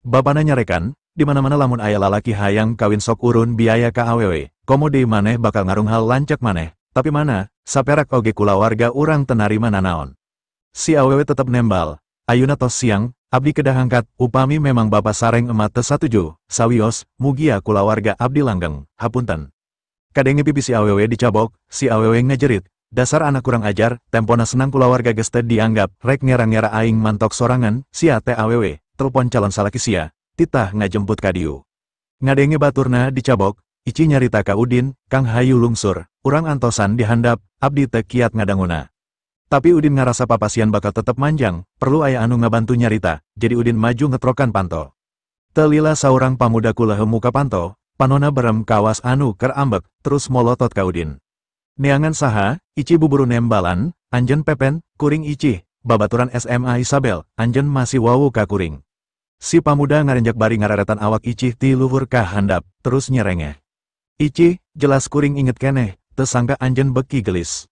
Bapana nyarekan, di mana-mana lamun aya lalaki hayang kawin sok urun biaya ka awewe, komo deui maneh bakal ngarunghal lanceuk maneh, tapi mana, saperak oge kulawarga urang teu narima nanaon. Si awewe tetep nembal, ayuna tos siang, abdi kedah angkat, upami memang bapa sareng ema teu satuju, sawios, mugia kulawarga abdi langgeng, hapunten. Kadenge pipi si awewe dicabok, si awewe ngajerit, dasar anak kurang ajar, tempona senang kulawarga geus teu dianggap, rek ngera-ngera aing mantok sorangan, sia teh awewe, telepon calon salaki sia, titah ngajemput kadieu. Ngadenge baturna dicabok, Ici nyarita ka Udin, Kang hayu lungsur, urang antosan dihandap, abdi teu kiat ngadanguna. Tapi Udin ngarasa papasian bakal tetep manjang, perlu aya anu ngabantu nyarita, jadi Udin maju ngetrokan panto. Telila saurang pamuda kulehem muka panto, panona berem kawas anu ker ambek, terus molotot ka Udin. Neangan saha, Ici buburu nembalan, anjen Pepen, kuring Ici, babaturan SMA Isabel, anjen masih wawu ka kuring. Si pamuda ngarenjak bari ngararetan awak Ici ti luhur ka handap, terus nyerengeh. Ici, jelas kuring inget keneh, tersangka anjen beki gelis.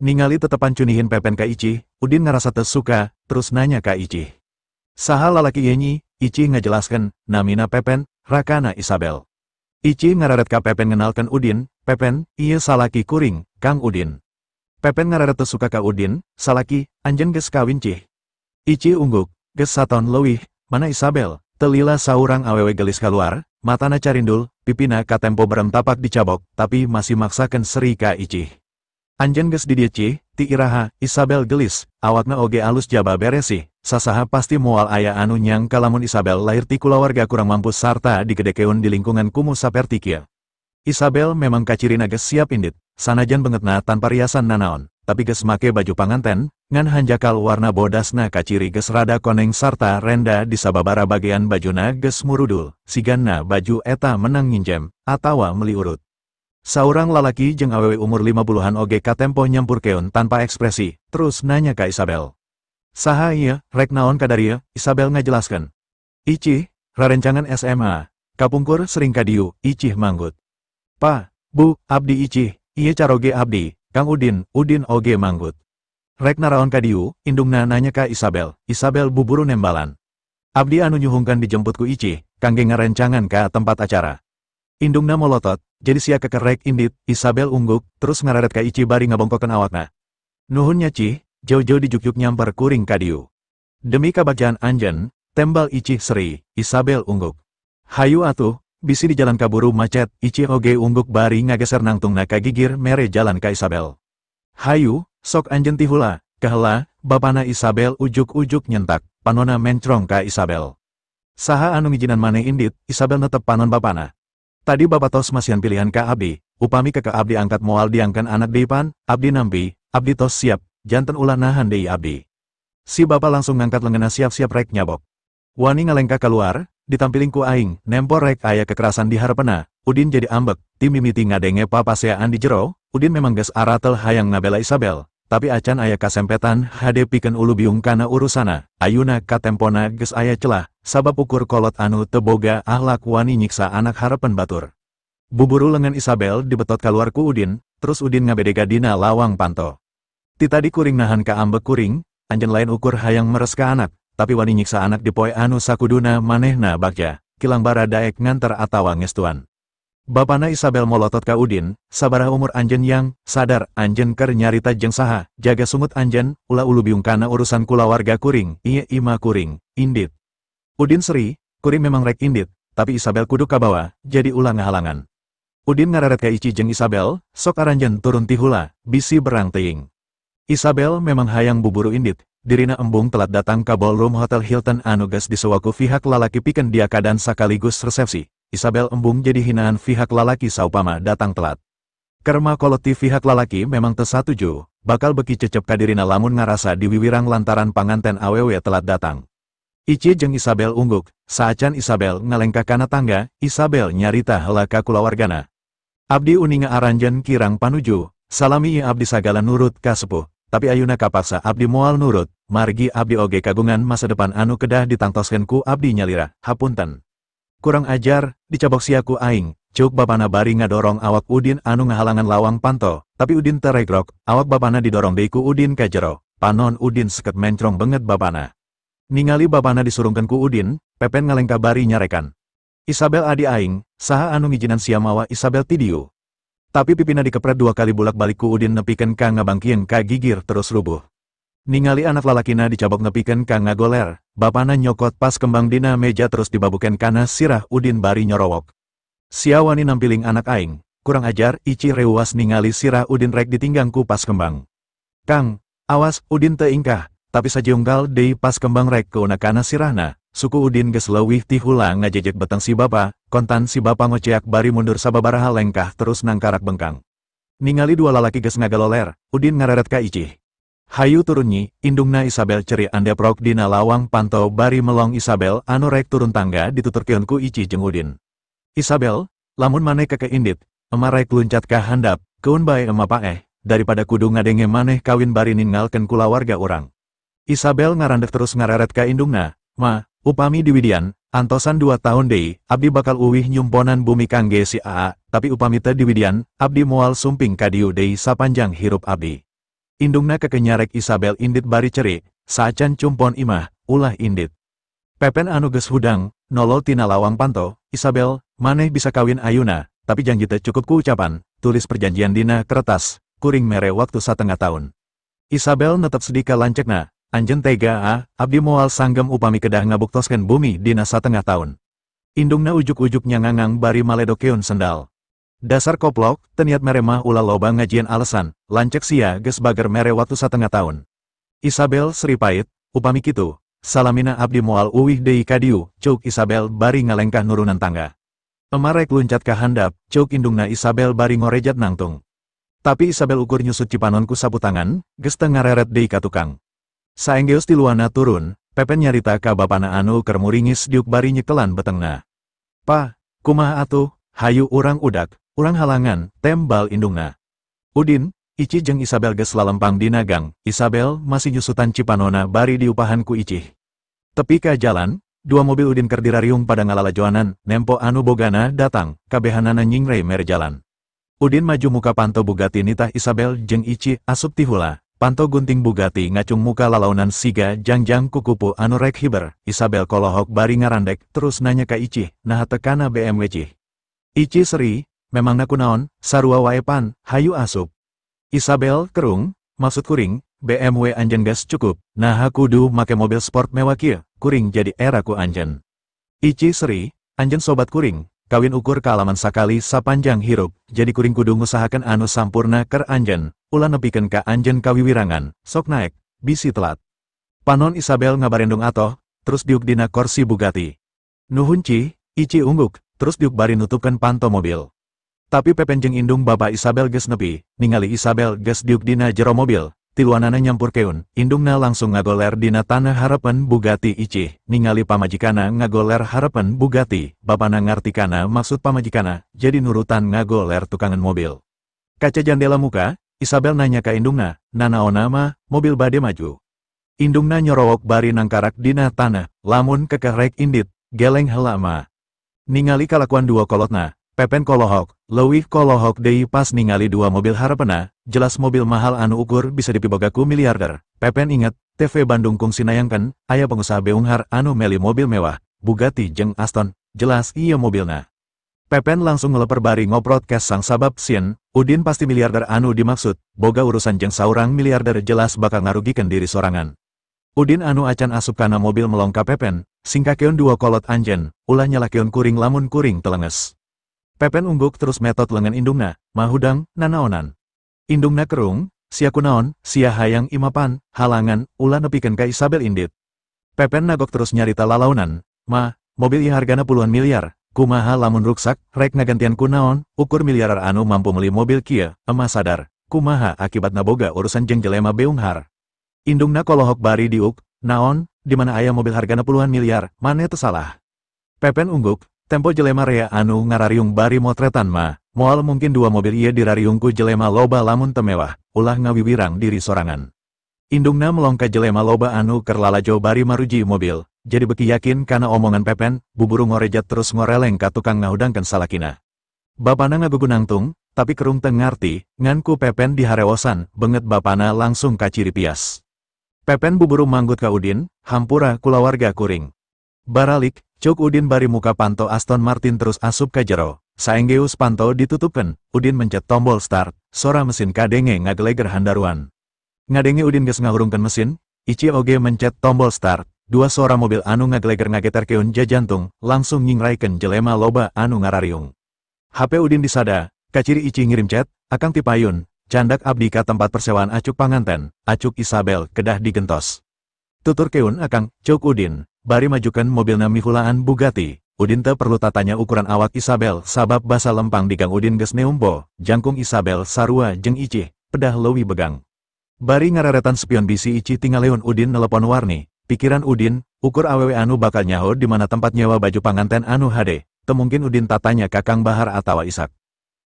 Ningali tetepan cunihin Pepen ka Ici, Udin ngerasa tersuka, terus nanya ka Ici. Saha lalaki yenyi, Ici ngajelaskan, namina Pepen, rakana Isabel. Ici ngararet ka Pepen ngenalkan Udin, Pepen, ieu salaki kuring, Kang Udin. Pepen ngararet tersuka ka Udin, salaki, anjen geus kawin cih. Ici ungguk, geus sataun leuwih, mana Isabel, telila saurang awewe gelis keluar, matana carindul, pipina katempo berem tapak dicabok, tapi masih maksakan seri ka Ici. Anjeun geus di dieu Cih, ti iraha, Isabel gelis, awakna oge alus jaba beresih, sasaha pasti moal aya anu nyangka lamun Isabel lahir ti kulawarga kurang mampu sarta digedekeun di lingkungan kumuh saperti kieu. Isabel memang kacirina geus siap indit, sanajan bengetna tanpa riasan nanaon, tapi geus make baju panganten, ngan hanjakal warna bodasna kaciri geus rada koneng sarta renda di sababara bagian bajuna geus murudul, siganna baju eta menang nginjem, atawa meli urut. Saurang lalaki jeung awewe umur 50-an oge katempo nyampurkeun tanpa ekspresi, terus nanya ka Isabel. Saha ieu, rek naon kadarieu, Isabel ngajelaskeun. Icih, rarencangan SMA, kapungkur sering kadieu, Icih manggut. Pa, Bu, abdi Icih, ieu caroge abdi, Kang Udin, Udin oge manggut. Rek naraon kadieu, indungna nanya ka Isabel, Isabel buburu nembalan. Abdi anu nyuhungkeun dijemput ku Icih, kangge ngarencangan ka tempat acara. Indungna molotot, jadi sia kekerek indit, Isabel ungguk, terus ngararet ka Icih bari ngabongkokeun awakna. Nuhun nya Cih, jauh-jauh dijugjug nyamper kuring kadieu. Demi kabagjaan anjeun, tembal Icih seri, Isabel ungguk. Hayu atuh, bisi di jalan kaburu macet, Icih oge ungguk bari ngageser nangtungna ka gigir mere jalan ka Isabel. Hayu, sok anjeun tihula, kehela, bapana Isabel ujuk-ujuk nyentak, panona mencrong ka Isabel. Saha anu ngijinan maneh indit, Isabel netep panon bapana. Tadi bapa tos masihan pilihan ka abdi, upami ke abdi angkat moal diangkan anak deui pan, abdi nampi, abdi tos siap, janten ulah nahan deui abdi. Si bapa langsung ngangkat lengenna siap-siap rek nyabok. Wani ngalengka keluar, ditampiling ku aing, nempor rek aya kekerasan di harepena, Udin jadi ambek, ti mimiti ngadenge papaseaan di jero, Udin memang geus aratel hayang ngabela Isabel, tapi acan aya kasempetan hade pikeun ulu biung kana urusana, ayuna katempona geus aya celah, sabab ukur kolot anu teboga ahlak wani nyiksa anak harepen batur. Buburu lengan Isabel dibetot kaluar ku Udin, terus Udin ngabedega dina lawang panto. Ti tadi kuring nahan ka ambek kuring, anjeun lain ukur hayang meres ka anak, tapi wani nyiksa anak di poe anu sakuduna manehna bagja, kilang bara daek nganter atawa ngestuan. Bapana Isabel molotot ka Udin, sabaraha umur anjeun yang, sadar, anjeun keur nyarita jeung saha, jaga sungut anjeun, ulah ulu biung kana urusan kulawarga kuring, ieu ima kuring, indit. Udin seri, kuring memang rek indit, tapi Isabel kudu kabawa, jadi ulah ngahalangan. Udin ngareret ka Ici jeung Isabel, sok aranjeun turun tihula, bisi berang teuing. Isabel memang hayang buburu indit, dirina embung telat datang ka ballroom Hotel Hilton anu geus disewa ku pihak lalaki pikeun diakadan sakaligus resepsi. Isabel embung jadi hinaan pihak lalaki saupama datang telat. Kerma kolot ti pihak lalaki memang teu satuju, bakal beki cecep kadirina lamun ngarasa diwiwirang lantaran panganten awewe telat datang. Ici jeung Isabel ungguk, saacan Isabel ngalengkah kana tangga, Isabel nyarita heula ka kulawargana. Abdi uninga aranjeun kirang panuju, salami ieu abdi sagala nurut ka sepuh, tapi ayuna kapaksa abdi moal nurut, margi abdi oge kagungan masa depan anu kedah ditangtoskeun ku abdi nyalira, hapunten. Kurang ajar, dicabok sia ku aing, ceuk bapana bari ngadorong awak Udin anu ngahalangan lawang panto, tapi Udin teregrok, awak bapana didorong deui ku Udin ka jero, panon Udin seket mencrong banget bapana. Ningali bapana disurungkeun ku Udin, Pepen ngalengka bari nyarekan. Isabel adi aing, saha anu ngijinan sia mawa Isabel ti dieu. Tapi pipina dikepret 2 kali bulak-balik ku Udin nepikeun ka ngabangkieun ka gigir terus rubuh. Ningali anak lalakina dicabok nepikeun ka ngagoler, bapana nyokot pas kembang dina meja terus dibabuken kana sirah Udin bari nyorowok. Sia wani nampiling anak aing, kurang ajar, Ici reuwas ningali sirah Udin rek ditinggang ku pas kembang. Kang, awas, Udin teu ingkah, tapi sajeunggal deui pas kembang rek keuna kana sirahna, suku Udin geus leuwih ti hula ngajejek beteng si bapa, kontan si bapa ngoceak bari mundur sababaraha lengkah terus nangkarak bengkang. Ningali 2 lalaki geus ngagaloler, Udin ngareret ka Icih. Hayu turun nyi, indungna Isabel ceri andeprok dina lawang panto bari melong Isabel anu rek turun tangga dituturkeun ku Ici jeung Udin. Isabel, lamun maneh keke indit, ema rek luncat ka handap, keun bae ema paeh, daripada kudu ngadenge maneh kawin bari ninggalkeun kulawarga urang. Isabel ngarandek terus ngareret ka indungna, ma, upami diwidian, antosan 2 tahun deui, abdi bakal uwih nyumponan bumi kangge si Aa, tapi upami teu diwidian, abdi moal sumping ka dieu deui sapanjang hirup abdi. Indungna kekenyarek Isabel indit bari cerik, saacan cumpon imah, ulah indit. Pepen anu geus hudang, nolol tina lawang panto, Isabel, maneh bisa kawin ayuna, tapi janji teu cukup ku ucapan, tulis perjanjian dina kertas, kuring mere waktu 1,5 tahun. Isabel netep sedih ka lancekna, anjeun tega a, abdi moal sanggem upami kedah ngabuktoskeun bumi dina 1,5 tahun. Indungna ujuk-ujuk nyangangang bari maledokeun sendal. Dasar koplok, teu niat mere mah ulah loba ngajieun alasan, lanceuk sia geus bager mere waktu satengah taun. Isabel seri pait, upami kitu, salamina abdi moal uwih deui ka dieu, ceuk Isabel bari ngalengkah nurunan tangga. Ema rek luncat ka handap, ceuk indungna Isabel bari ngorejat nangtung. Tapi Isabel ukur nyusut cipanon ku sapu tangan, geus teu ngareret deui ka tukang. Saenggeus tiluana turun, Pepen nyarita ka bapana anu keur muringis diuk bari nyekelan betengna. Pa, kumaha atuh, hayu urang udak, urang halangan, tembal indungna. Udin, Ici jeung Isabel geus lalempang dina gang, Isabel masih nyusutan cipanona bari diupahan ku Icih. Tepi ka jalan, dua mobil Udin keur dirariung pada ngalalajoanan, nempo anu bogana datang, kabehanana nyingrei mere jalan. Udin maju muka panto Bugatti nitah Isabel jeung Ici asup tihula. Panto gunting Bugatti ngacung muka lalaunan siga jangjang kukupu anu rek hiber. Isabel kolohok bari ngarandek terus nanya ka Icih, naha teu kana BMW Cih. Ici seri, memangna kunaon, sarua wae pan, hayu asup. Isabel kerung, maksud kuring, BMW anjeun geus cukup, naha kudu make mobil sport mewah kieu, kuring jadi era ku anjeun. Ici seri, anjeun sobat kuring, kawin ukur kaalaman sakali sapanjang hirup, jadi kuring kudu ngusahakeun anu sampurna keur anjeun, ulah nepikeun ka anjeun kawiwirangan, sok naek, bisi telat. Panon Isabel ngabarendung atoh, terus diuk dina korsi Bugatti. Nuhun Cih, Ici ungguk, terus diuk bari nutupkeun panto mobil. Tapi Pepen jeung indung bapa Isabel geus nepi, ningali Isabel geus diuk dina jero mobil, tiluanana nyampurkeun, indungna langsung ngagoler dina tanah harepan Bugatti Icih, ningali pamajikana ngagoler harepan Bugatti, bapana ngartikana maksud pamajikana, jadi nurutan ngagoler tukangan mobil. Kaca jandela muka, Isabel nanya ka indungna, nanaona mah, mobil bade maju. Indungna nyorowok bari nangkarak dina tanah, lamun kekeh rek indit, geleng heula mah. Ningali kalakuan dua kolotna, Pepen kolohok, leuwih kolohok deui pas ningali dua mobil harepena, jelas mobil mahal anu ukur bisa dipiboga ku miliarder. Pepen inget, TV Bandung kungsi nayangkeun, aya pengusaha beunghar anu meli mobil mewah, Bugatti jeung Aston, jelas ieu mobilna. Pepen langsung ngeleper bari ngoprot kes sang sabab sieun, Udin pasti miliarder anu dimaksud, boga urusan jeung saurang miliarder jelas bakal ngarugikeun diri sorangan. Udin anu acan asup kana mobil melong ka Pepen, singkakeun dua kolot anjeun, ulah nyalakeun kuring lamun kuring telenges. Pepen ungguk terus metot lengan indungna, mahudang, nanaonan. Indungna kerung, sia kunaon, sia hayang imapan, halangan, ulah nepikeun ka Isabel indit. Pepen nagok terus nyarita lalaunan, ma, mobil ieu hargana puluhan miliar, kumaha lamun ruksak, rek ngagantian kunaon, ukur miliarar anu mampu meuli mobil kieu, emas sadar, kumaha akibatna boga urusan jeung jelema beunghar. Indungna kolohok bari diuk, naon, di mana aya mobil hargana puluhan miliar, mane teu salah. Pepen ungguk, tempo jelema rea anu ngarariung bari motretan mah, moal mungkin dua mobil ieu dirariung ku jelema loba lamun teu mewah, ulah ngawiwirang diri sorangan. Indungna melongka jelema loba anu keur lalajo bari maruji mobil, jadi beki yakin kana omongan Pepen, buburu ngorejat terus ngoreleng ka tukang ngahudangkeun salakina. Bapana ngagugu nangtung, tapi kerung teu ngarti, ngan ku Pepen diharewosan, beungeut bapana langsung kaciri pias. Pepen buburu manggut ka Udin, hampura kulawarga kuring. Baralik, ceuk Udin bari muka panto Aston Martin terus asup ka jero. Saenggeus panto ditutupkeun, Udin mencet tombol start, sora mesin kadenge ngageleger handaruan. Ngadenge Udin geus ngahurungkeun mesin, Ici oge mencet tombol start, dua sora mobil anu ngageleger ngageterkeun jajantung, langsung nyingraikeun jelema loba anu ngarariung. HP Udin disada, kaciri Ici ngirim chat, akang tipayun, candak abdi ka tempat persewaan acuk panganten, acuk Isabel kedah digentos. Tuturkeun akang, ceuk Udin, bari majukan mobilna mihulaan Bugatti. Udin teu perlu tatanya ukuran awak Isabel sabab basa lempang di gang Udin geus neumbo, jangkung Isabel sarua jeung Icih, pedah leuwih begang. Bari ngareretan spion bisi Ici tingaleun Udin nelepon Warni, pikiran Udin, ukur awewe anu bakal nyaho di mana tempat nyewa baju panganten anu hade, teu mungkin Udin tatanya ka Kang Bahar atawa Isak.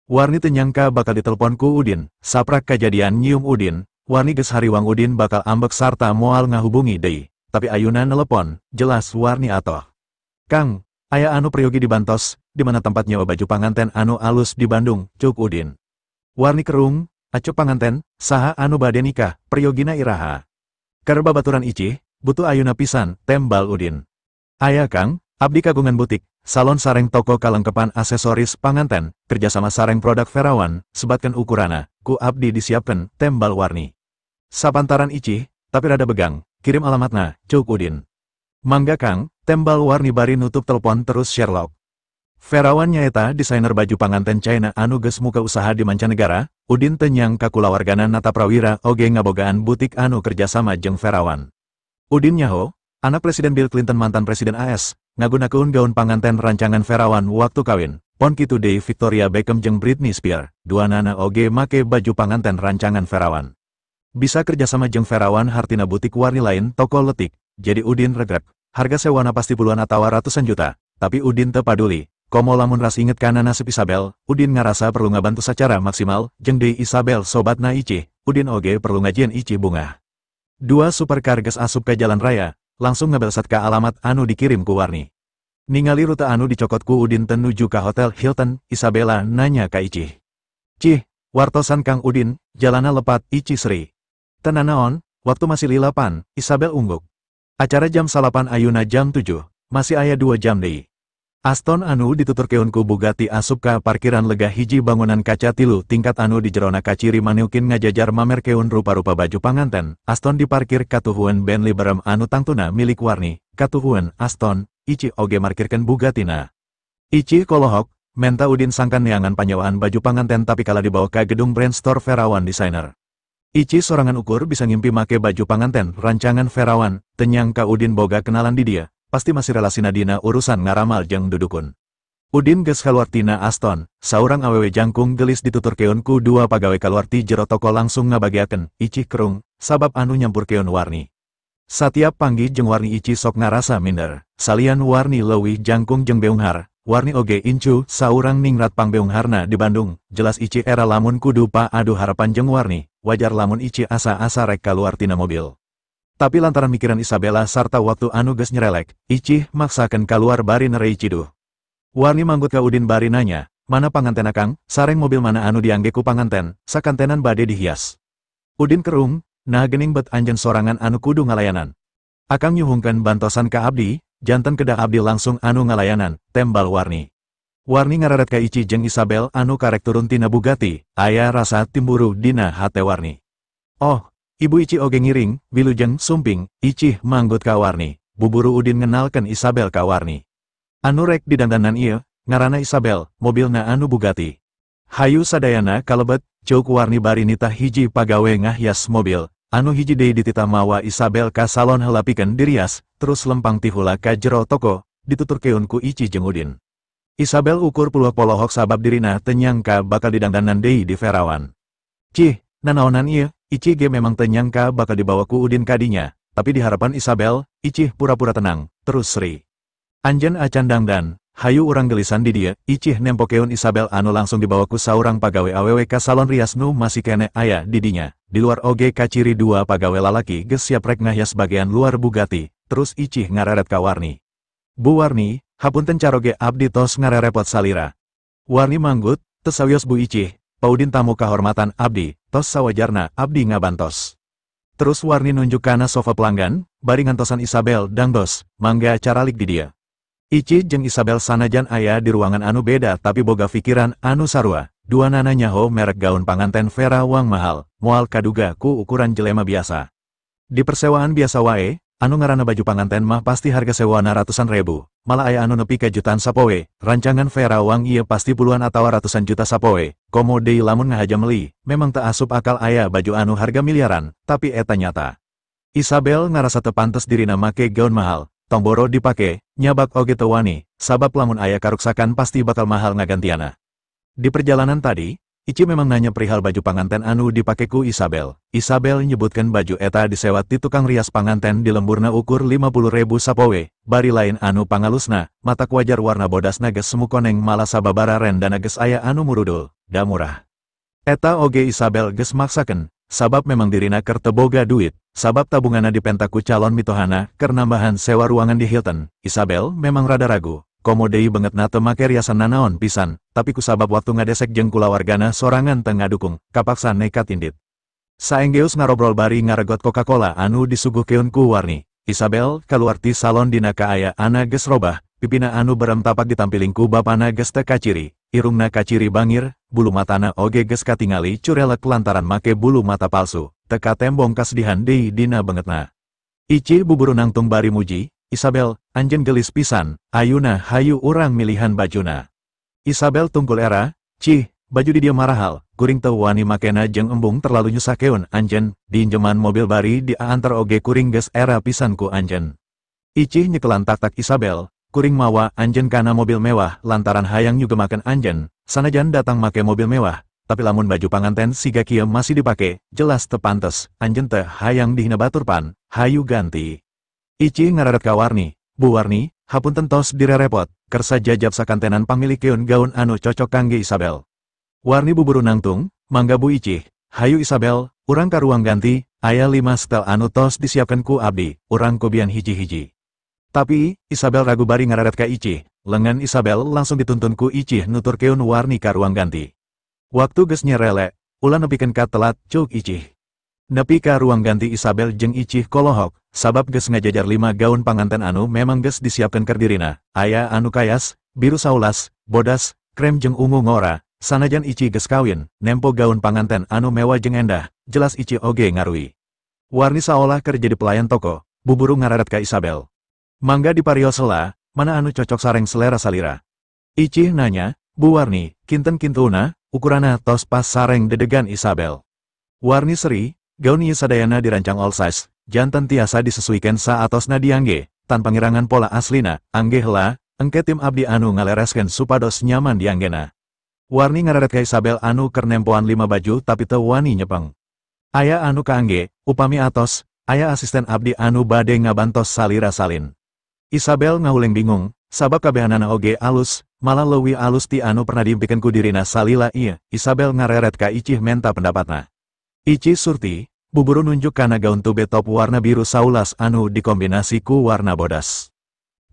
Warni teu nyangka bakal ditelepon ku Udin, saprak kajadian nyium Udin, Warni geus hariwang Udin bakal ambek sarta moal ngahubungi deui, tapi ayuna nelepon, jelas Warni atoh. Kang, aya anu peryogi dibantos, di mana tempat nyewa baju panganten anu alus di Bandung, ceuk Udin. Warni kerung, acuk panganten, saha anu bade nikah, peryogina iraha. Keur babaturan Icih, butuh ayuna pisan, tembal Udin. Aya Kang, abdi kagungan butik, salon sareng toko kalengkepan aksesoris panganten, kerjasama sareng produk Verawan, sebatkan ukurana, ku abdi disiapkan, tembal Warni. Sapantaran Icih, tapi rada begang, kirim alamatna, ceuk Udin. Mangga Kang, tembal Warni bari nutup telepon terus Sherlock. Verawan nyaeta desainer baju panganten China anu geus muka usaha di mancanegara, Udin teu nyangka kulawargana Nataprawira oge ngabogaan butik anu kerjasama jeung Verawan. Udin nyaho, anak Presiden Bill Clinton mantan Presiden AS, ngagunakeun gaun panganten rancangan Verawan waktu kawin. Pon kitu deui Victoria Beckham jeung Britney Spears, duanana oge make baju panganten rancangan Verawan. Bisa kerjasama jeung Verawan hartina butik warni lain toko letik, jadi Udin regrek. Harga sewana pasti puluhan atawa ratusan juta, tapi Udin teu paduli. Komo lamun ras inget kana nasib Isabel, Udin ngarasa perlu ngabantu sacara maksimal, jeung deui Isabel sobatna Icih, Udin oge perlu ngajieun Icih bungah. Dua supercar geus asup ka jalan raya, langsung ngabelsat ka alamat anu dikirim ku Warni. Ningali rute anu dicokot ku Udin teu nuju ka Hotel Hilton, Isabella nanya ka Icih. Cih, wartosan Kang Udin, jalana lepat, Icih seri. Teu nanaon, waktu masih lila pan, Isabel ungguk. Acara jam 9 ayuna jam 7, masih aya 2 jam deui. Aston anu dituturkeun ku Bugatti asup ka parkiran lega hiji bangunan kaca 3 tingkat anu di jerona kaciri maneukin ngajajar mamerkeun rupa-rupa baju panganten. Aston diparkir katuhueun Bentley berem anu tangtuna milik Warni, katuhueun Aston, Icih oge markirkeun Bugattina. Icih kolohok, menta Udin sangkan neangan panyewaan baju panganten tapi kala dibawa ka gedung brand store Verawan Designer. Icih sorangan ukur bisa ngimpi make baju panganten rancangan Verawan, teu nyangka Udin boga kenalan di dia. Pasti masih relasina dina urusan ngaramal jeung dudukun. Udin geus kaluar tina Aston, saurang awewe jangkung gelis dituturkeun ku dua pagawe kaluar ti jero toko langsung ngabagiakeun, Icih kerung, sabab anu nyampurkeun Warni. Satiap panggih jeung Warni Icih sok ngarasa minder, salian Warni leuwih jangkung jeung beunghar, Warni oge incu saurang ningrat pangbeungharna di Bandung, jelas Icih era lamun kudu paadu harapan jeung Warni, wajar lamun Icih asa-asa rek kaluar tina mobil. Tapi lantaran mikiran Isabella sarta waktu anu geus nyerelek, Icih maksakeun kaluar bari nerei ciduh. Warni manggut ka Udin bari nanya, mana panganten akang, sareng mobil mana anu diangge ku panganten, sakantenan bade dihias. Udin kerung, nah gening bet anjeun sorangan anu kudu ngalayanan. Akang nyuhungkeun bantosan ka abdi, janten kedah abdi langsung anu ngalayanan, tembal Warni. Warni ngararet ka Icih jeung Isabel anu karek turun tina Bugatti, aya rasa timburu dina hate Warni. Oh, Ibu Icih oge ngiring, wilujeng sumping, Icih manggut ka Warni. Buburu Udin ngenalkeun Isabel ka Warni. Anu rek didandanan ieu, ngaranna Isabel, mobilna anu Bugatti. Hayu sadayana kalebet, ceuk Warni bari nitah hiji pagawe ngahias mobil. Anu hiji deui dititah mawa Isabel ka salon heula pikeun dirias, terus lempang tihula ka jero toko, dituturkeun ku Icih jeung Udin. Isabel ukur puluh polohok sabab dirina teu nyangka bakal didangdanan deui di Verawan. Cih, nanaonan ieu? Icih ge memang teu nyangka bakal dibawa ku Udin kadinya, tapi di harapan Isabel, Icih pura-pura tenang, terus seri. Anjen acan dangdan, hayu urang gelisan di dia, Icih nempokeun Isabel anu langsung dibawa ku saurang pagawe awewe ka salon rias nu masih kene aya di dinya. Di luar oge kaciri dua pagawe lalaki geus siap rek ngahias bagian luar Bugatti, terus Icih ngareret ka Warni. Bu Warni, hapunten caroge abdi tos ngarerepot salira. Warni manggut, teu sawios Bu Icih, Paudin tamu kahormatan abdi, tos sawajarna abdi ngabantos. Terus Warni nunjuk kana sofa pelanggan, bari ngantosan Isabel dangdos, mangga caralik di dia. Icih jeung Isabel sanajan aya di ruangan anu beda tapi boga pikiran anu sarua, dua nana nyaho merek gaun panganten Vera Wang mahal, moal kaduga ku ukuran jelema biasa. Di persewaan biasa wae, anu ngaranna baju panganten mah pasti harga sewana ratusan ribu, malah aya anu nepi ka jutaan sapoe, rancangan Vera Wang ieu pasti puluhan atawa ratusan juta sapoe, komo deui lamun ngahaja meuli, memang teu asup akal aya baju anu harga miliaran, tapi eta nyata. Isabel ngarasa teu pantes dirina make gaun mahal, tong boro dipake, nyabak oge teu wani, sabab lamun aya karuksakan pasti bakal mahal ngagantiana. Di perjalanan tadi, Icih memang nanya perihal baju panganten anu dipake ku Isabel. Isabel nyebutkan baju eta disewa ti tukang rias panganten di lemburna ukur 50.000 sapoe, bari lain anu pangalusna, matak wajar warna bodasna geus semu koneng malah sababara rendana geus aya anu murudul, da murah. Eta oge Isabel geus maksakeun, sabab memang dirina keur teu boga duit, sabab tabunganna dipenta ku calon mitohana keur nambahan sewa ruangan di Hilton. Isabel memang rada ragu. Komo deui beungeutna teu make riasan nanaon pisan, tapi kusabab waktu ngadesek jeung kulawargana sorangan teu ngadukung, kapaksa nekat indit. Saenggeus ngarobrol bari ngaregot Coca-Cola anu disuguhkeun ku Warni, Isabel kaluar ti salon dina kaayaanna geus robah, pipina anu berem tapak ditampiling ku bapana geus teu kaciri, irungna kaciri bangir, bulu matana oge geus katingali curelek lantaran make bulu mata palsu, teu katembong kasedihan deui dina beungeutna. Icih buburu nangtung bari muji, Isabel, anjeun geulis pisan, ayuna hayu urang milihan bajuna. Isabel tungkul era, cih, baju di dieu marahal, kuring teu wani makena jeung embung terlalu nyusahkeun anjeun, diinjeman mobil bari diantar oge kuring geus era pisan ku anjeun. Icih nyekelan taktak Isabel, kuring mawa anjeun kana mobil mewah lantaran hayang nyugemakeun anjeun, sanajan datang make mobil mewah, tapi lamun baju panganten siga kieu masih dipake, jelas teu pantes, anjeun teh hayang dihina batur pan, hayu ganti. Icih ngararet ka Warni, Bu Warni, hapunten tos direrepot, kersa jajab sakantenan pangmilikeun gaun anu cocok kangge Isabel. Warni buburu nangtung, mangga Bu Icih, hayu Isabel, urang ka ruang ganti, aya 5 setel anu tos disiapkeun ku abdi, urang kobian hiji-hiji. Tapi, Isabel ragu bari ngararet ka Icih, lengan Isabel langsung dituntun ku Icih nuturkeun Warni ka ruang ganti. Waktu geus nyerelek, ulah nepikeun ka telat, cuk Icih. Nepi ka ruang ganti Isabel jeung Icih kolohok, sabab geus ngajajar 5 gaun panganten anu memang geus disiapkeun keur dirina, aya anu kayas, biru saulas, bodas, krem jeung ungu ngora. Sanajan Icih geus kawin, nempo gaun panganten anu mewah jeung endah, jelas Icih oge ngarui. Warni saolah keur jadi pelayan toko, buburu ngararet ka Isabel. Mangga diparios heula, mana anu cocok sareng selera salira. Icih nanya, Bu Warni, kinten kintuna, ukuranna tos pas sareng dedegan Isabel. Warni seri, gaun ieu sadayana dirancang all size, janten tiasa disesuaikan saatosna diangge, tanpa ngirangan pola aslina, angge heula, engke tim abdi anu ngalereskeun supados nyaman dianggena. Warni ngararet ka Isabel anu keur nempoan 5 baju tapi teu wani nyepeng. Aya anu kaangge, upami atos, aya asisten abdi anu bade ngabantos salira salin. Isabel ngahuleng bingung, sabab kabehanana oge alus, malah leuwih alus ti anu pernah diimpikeun ku dirina salila ieu. Isabel ngareret ka Icih menta pendapatna. Icih surti, buburu nunjuk kana gaun tube top warna biru saulas anu dikombinasi ku warna bodas.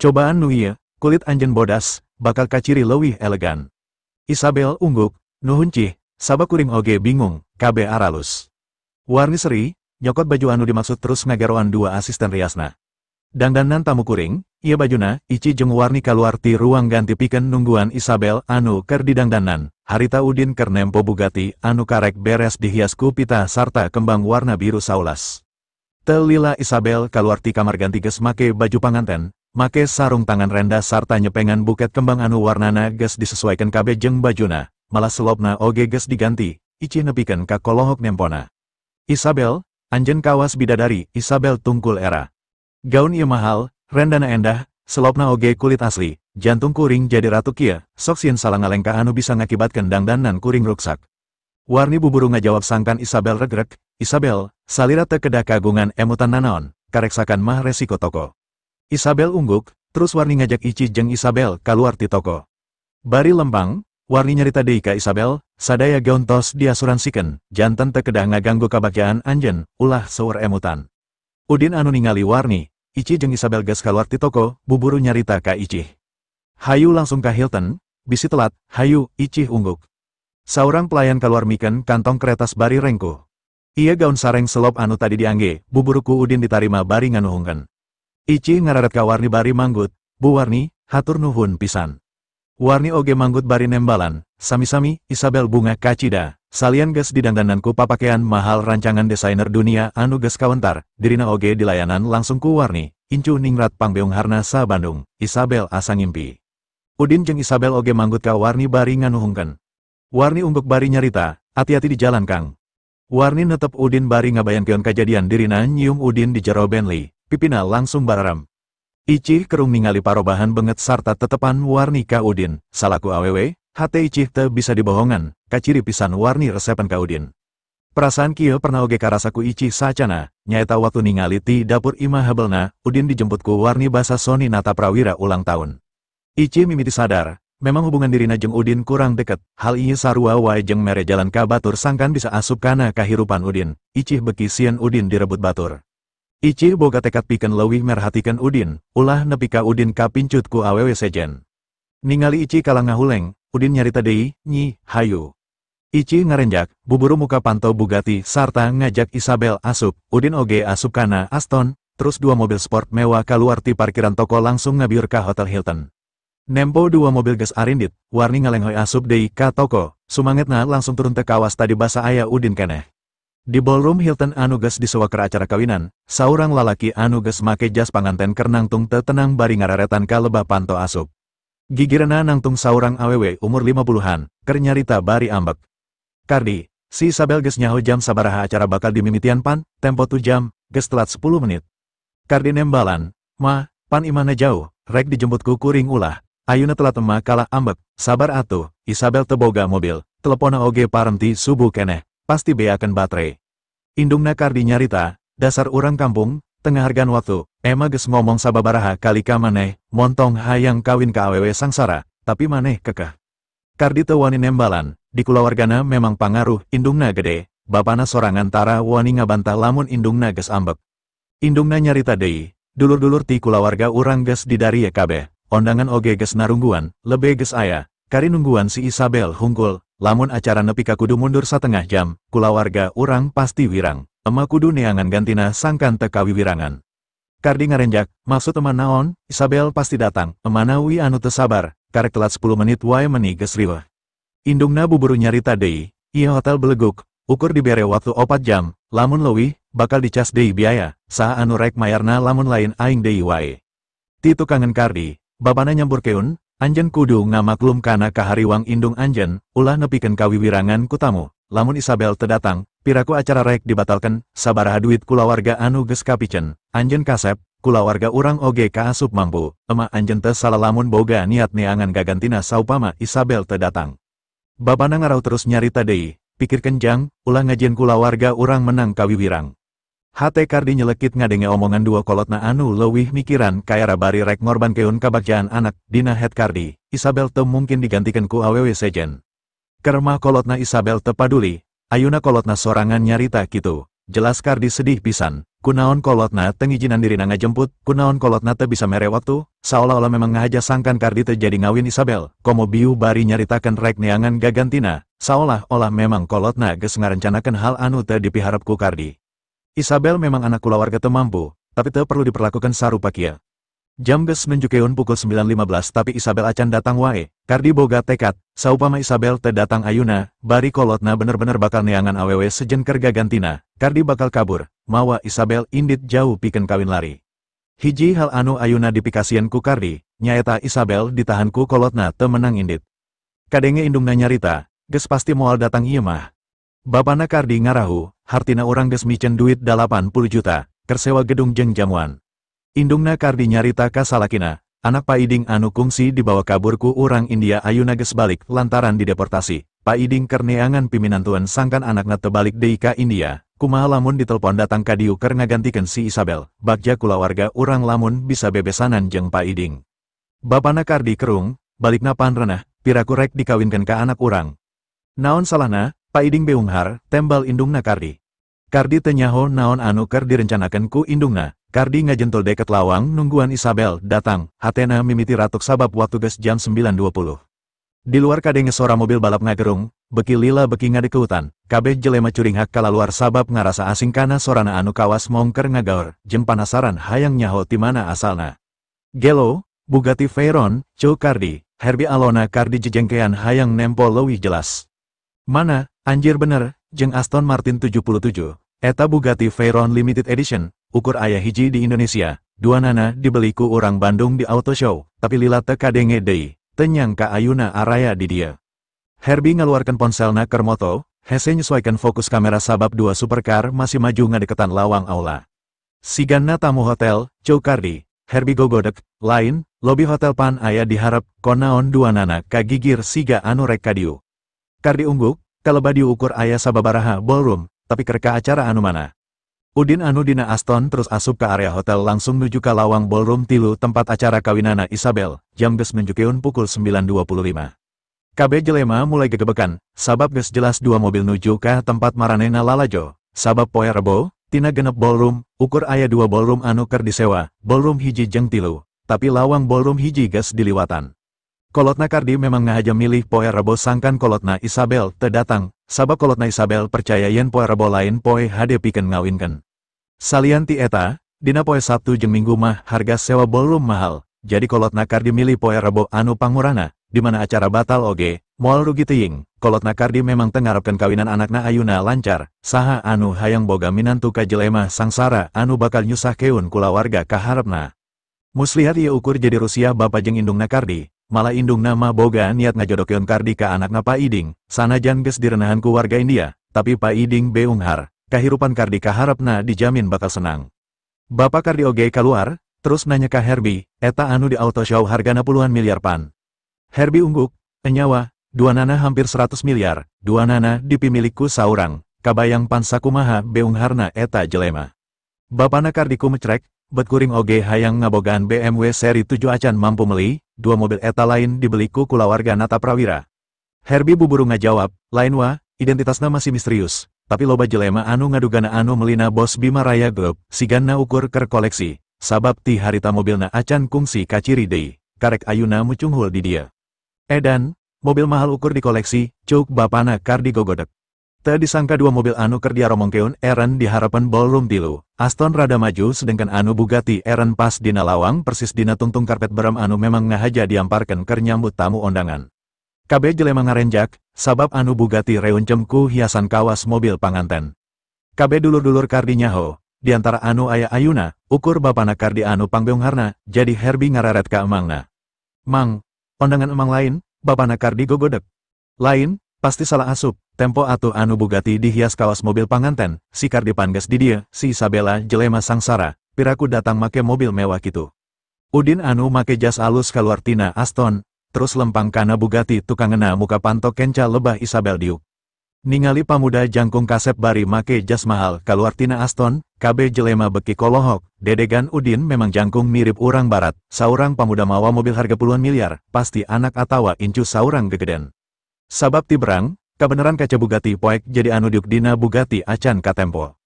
Cobaan nu ieu, kulit anjeun bodas, bakal kaciri leuwih elegan. Isabel ungguk, nuhun cih, sabab kuring oge bingung, kabeh aralus. Warni seri, nyokot baju anu dimaksud terus ngageroan 2 asisten riasna. Dangdanan tamu kuring, ieu bajuna, Icih jeung Warni kaluar ti ruang ganti pikeun nungguan Isabel anu keur didangdanan, harita Udin keur nempo Bugatti anu karek beres dihias ku pita sarta kembang warna biru saulas. Teu lila Isabel kaluar ti kamar ganti geus make baju panganten, make sarung tangan renda sarta nyepengan buket kembang anu warnana geus disesuaikan kabeh jeung bajuna, malah selopna oge geus diganti, Icih nepikeun ka kolohok nempona. Isabel, anjeun kawas bidadari, Isabel tungkul era. Gaun ieu mahal, rendana endah, selopna oge kulit asli, jantung kuring jadi ratu kieu, sok sieun salah ngalengkah anu bisa ngakibatkeun dangdanan kuring ruksak. Warni buburu ngajawab sangkan Isabel regrek, Isabel, salira teu kedah kagungan emutan nanaon, kareksakan mah resiko toko. Isabel ungguk, terus Warni ngajak Icih jeung Isabel kaluar ti toko. Bari lempang, Warni nyarita deui ka Isabel, sadaya gaun tos diasuransikeun, janten teu kedah ngaganggu kabagjaan anjeun, ulah seueur emutan. Udin anu ningali Warni, Icih jeung Isabel geus kaluar ti toko, buburu nyarita ka Icih. Hayu langsung ka Hilton, bisi telat, hayu, Icih ungguk. Saurang pelayan kaluar mikeun kantong kretas bari rengkuh. Ieu gaun sareng selop anu tadi diangge, buburu ku Udin ditarima bari nganuhungkeun. Icih ngararet ka Warni bari manggut, Bu Warni, hatur nuhun pisan. Warni oge manggut bari nembalan, sami-sami, Isabel bunga kacida, salian geus didangdanan ku papakean mahal rancangan desainer dunia anu geus kawentar, dirina oge dilayanan langsung ku Warni, incu ningrat pangbeungharna sa Bandung, Isabel asa ngimpi. Udin jeung Isabel oge manggut ka Warni bari nganuhungkeun. Warni ungguk bari nyarita, hati-hati di jalan Kang. Warni netep Udin bari ngabayangkeun kajadian dirina nyium Udin di jero Bentley. Pipina langsung bararam. Icih kerung ningali parobahan banget sarta tetepan Warni ka Udin, salaku awewe, hate Icih teu bisa dibohongan, kaciri pisan Warni resepan ka Udin. Perasaan kieu pernah oge karasa ku Icih sacana, nyaeta waktu ningali ti dapur imah habelna, Udin dijemput ku Warni basa Sony Nata Prawira ulang tahun. Icih mimiti sadar, memang hubungan dirina jeung Udin kurang deket, hal ieu sarua wae jeung mere jalan ka batur sangkan bisa asup kana kahirupan Udin, Icih beki sieun Udin direbut batur. Icih boga tekad pikeun leuwih merhatikeun Udin, ulah nepi ka Udin kapincut ku awewe sejen. Ningali Icih kalah ngahuleng, Udin nyarita deui, nyi, hayu. Icih ngarenjak, buburu muka panto Bugatti sarta ngajak Isabel asup, Udin oge asup kana Aston, terus 2 mobil sport mewah kaluar ti parkiran toko langsung ngabiur ka Hotel Hilton. Nempo 2 mobil geus arindit, Warni ngalenghoy asup deui ka toko, sumangetna langsung turun teu kawas tadi basa aya Udin keneh. Di ballroom Hilton anu geus disewa keur acara kawinan, saurang lalaki anu geus make jas panganten keur nangtung teu tenang bari ngararetan ka lebah panto asup. Gigirena nangtung saurang awewe umur 50-an, keur nyarita bari ambek. Kardi, si Isabel geus nyaho jam sabaraha acara bakal dimimitian pan, tempo tu jam, geus telat 10 menit. Kardi nembalan, ma, pan imana jauh, rek dijemput ku kuring ulah, ayuna telat ema kalah ambek, sabar atuh, Isabel teboga mobil, telepona oge parenti subuh keneh, pasti beakeun baterai. Indungna Kardi nyarita, dasar urang kampung, tengah hargan waktu, ema geus ngomong sababaraha kali ka maneh, montong hayang kawin ka awewe sangsara, tapi maneh kekeh. Kardi teu wani nembalan, di kulawargana memang pangaruh indungna gede, bapana sorangan tara wani ngabantah lamun indungna geus ambek. Indungna nyarita deui, dulur-dulur ti kulawarga urang geus didarie kabeh, ondangan oge geus narungguan, lebe geus aya, kari nungguan si Isabel hungkul, lamun acara nepi ka kudu mundur satengah jam, kulawarga urang pasti wirang. Ema kudu neangan gantina sangkan teu kawiwirangan. Kardi ngarenjak, maksud ema naon, Isabel pasti datang, ema nawi anu teu sabar, karek telat 10 menit wae meni geus riweuh. Indungna buburu nyarita deui, ieu hotel beleguk, ukur dibere waktu 4 jam, lamun leuwih, bakal dicas deui biaya, saha anu rek mayarna lamun lain aing deui wae. Ti tukangan Kardi, bapana nyampurkeun, anjeun kudu ngamaklum kana kahariwang indung anjeun, ulah nepikeun kawiwirangan ku tamu, lamun Isabel teu datang, piraku acara rek dibatalkan, sabaraha duit kulawarga anu geus kapicen, anjeun kasep, kulawarga urang oge kaasup mampu, ema anjeun teu salah lamun boga niat neangan gagantina saupama Isabel teu datang. Bapana ngarau terus nyarita deui, pikirkeun jang, ulah ngajieun kulawarga urang menang kawiwirang. Hate Kardi nyelekit ngadenge omongan dua kolotna anu leuwih mikiran kayara bari rek ngorbankeun kabagjaan anak, dina het Kardi, Isabel teu mungkin digantikeun ku awewe sejen. Kermah kolotna Isabel teu paduli, ayuna kolotna sorangan nyarita kitu, jelas Kardi sedih pisan, kunaon kolotna teu ngijinan dirina ngajemput, kunaon kolotna teu bisa mere waktu, saolah-olah memang ngahaja sangkan Kardi teu jadi ngawin Isabel, komo biu bari nyaritakeun rek neangan gagantina, saolah-olah memang kolotna geus ngarencanakeun hal anu teu dipiharep ku Kardi. Isabel memang anak kulawarga teu mampu, tapi teu perlu diperlakukan sarupa kieu. Jam geus nunjukeun pukul 9.15 tapi Isabel acan datang wae, Kardi boga tekad, saupama Isabel teu datang ayuna, bari kolotna bener-bener bakal neangan awewe sejen keur gagantina, Kardi bakal kabur, mawa Isabel indit jauh pikeun kawin lari. Hiji hal anu ayuna dipikasieun ku Kardi, nyaeta Isabel ditahan ku kolotna teu menang indit. Kadenge indungna nyarita, geus pasti moal datang ieu mah. Bapana Kardi ngarahu, hartina urang geus micen duit 80 juta, keur sewa gedung jeung jamuan. Indungna Kardi nyarita ka salakina, anak Pak Iding anu kungsi dibawa kabur ku urang India ayuna geus balik lantaran dideportasi. Pak Iding keur neangan piminantuan sangkan anakna teu balik deui ka India, kumaha lamun ditelpon datang ka dieu keur ngagantikeun si Isabel, bagja kulawarga urang lamun bisa bebesanan jeung Pak Iding. Bapana Kardi kerung, balikna pan renah, piraku rek dikawinkeun ka anak urang. Naon salahna, Pak Iding beunghar, tembal indungna Kardi. Kardi teu nyaho naon anu keur direncanakeun ku indungna. Kardi ngajentul deket lawang nungguan Isabel datang, hatena mimiti ratuk sabab waktu geus jam 9.20. Di luar kadenge sora mobil balap ngagerung, beki lila beki ngadekeutan, kabeh jelema curinghak kalaluar sabab ngarasa asing kana sorana anu kawas mongker ngagaur, jeung panasaran hayang nyaho ti mana asalna. Gelo, Bugatti Veyron, Ceu Kardi, Herbie Alona Kardi jejengkean hayang nempo leuwih jelas. Mana, anjir bener, jeung Aston Martin 77, eta Bugatti Veyron Limited Edition, ukur aya hiji di Indonesia, dua nana dibeli ku urang Bandung di auto show, tapi lila teu kadenge deui, teu nyangka ayuna araya di dia. Herbie ngaluarkeun ponselna keur moto, hese nyesuaikan fokus kamera sabab dua supercar masih maju ngadeketan lawang aula. Sigana tamu hotel, Ceu Kardi, Herbie gogodek, lain, lobi hotel pan aya diharap, konaon dua nana kagigir siga anu rek kadiu. Kardi ungguk, kaleba diukur aya sababaraha ballroom, tapi kerka acara anu mana. Udin anu dina Aston terus asup ke area hotel langsung nuju ka lawang ballroom tilu tempat acara kawinana Isabel, jam geus nunjukeun pukul 9.25. Kabeh jelema mulai gegebekan, sabab geus jelas dua mobil nuju ka tempat maranehna lalajo, sabab poe Rebo, tina genep ballroom, ukur aya dua ballroom anu keur disewa, ballroom hiji jeung tilu, tapi lawang ballroom hiji geus diliwatan. Kolotna Kardi memang ngahaja milih poe Rebo sangkan kolotna Isabel teu datang, sabab kolotna Isabel percaya yen poe Rebo lain poe hade pikeun ngawinkeun. Salian ti eta, dina poe Sabtu jeung Minggu mah harga sewa ballroom mahal, jadi kolotna Kardi milih poe Rebo anu pangmurahna, di mana acara batal oge, moal rugi teuing. Kolotna Kardi memang teu ngarepkeun kawinan anakna ayuna lancar, saha anu hayang boga minantu ka jelema sangsara anu bakal nyusahkeun kulawarga kaharepna. Muslihat ieu ukur jadi rusiah bapa jeung indungna Kardi. malah indungna mah boga niat ngajodokeun Kardi ka anakna Pak Iding, sanajan geus direnahan ku warga India, tapi Pak Iding beunghar, kahirupan Kardi kaharepna dijamin bakal senang. Bapak Kardi oge kaluar, terus nanya ka Herbie, eta anu di auto show hargana puluhan miliar pan. Herbie ungguk, enyawa, dua nana hampir 100 miliar, dua nana dipimilik ku saurang, kabayang pan sakumaha beungharna eta jelema. Bapana Kardi kumecrek, bet kuring oge hayang ngabogaan BMW seri 7 acan mampu meli, dua mobil eta lain dibeli ku kulawarga Nata Prawira. Herbie buburu ngajawab, lain wa, identitasna masih misterius, tapi loba jelema anu ngadugana anu melina bos Bima Raya Group, sigana ukur ker koleksi, sabab ti harita mobilna acan kungsi kaciri deui, karek ayuna mucunghul di dia. Edan, mobil mahal ukur dikoleksi, cuk bapana Kardi gogodek. Teu disangka dua mobil anu keur diaromongkeun Aaron di harapan ballroom tilu. Aston rada maju sedangkan anu Bugatti Aaron pas dina lawang persis dina tungtung karpet berem anu memang ngahaja diamparkeun keur nyambut tamu ondangan. Kabeh jelema ngarenjak, sabab anu Bugatti reuncem ku hiasan kawas mobil panganten. Kabeh dulur-dulur Kardi nyaho, diantara anu aya ayuna, ukur bapana Kardi anu pangbeungharna, jadi Herbie ngareret ka emangna. Mang, ondangan emang lain, bapana Kardi gogodek. Lain, pasti salah asup, tempo atuh anu Bugatti dihias kawas mobil panganten, si Kardi pangges di dia, si Isabella jelema sangsara, piraku datang make mobil mewah kitu. Udin anu make jas alus kaluar tina Aston, terus lempang kana Bugatti tukangena muka panto kenca lebah Isabel diuk. Ningali pamuda jangkung kasep bari make jas mahal kaluar tina Aston, kabeh jelema beki kolohok, dedegan Udin memang jangkung mirip urang barat, saurang pamuda mawa mobil harga puluhan miliar, pasti anak atawa incu saurang gegeden. Sabab tiberang, kabeneran kaca Bugatti poek jadi anu diuk dina Bugatti acan katempo.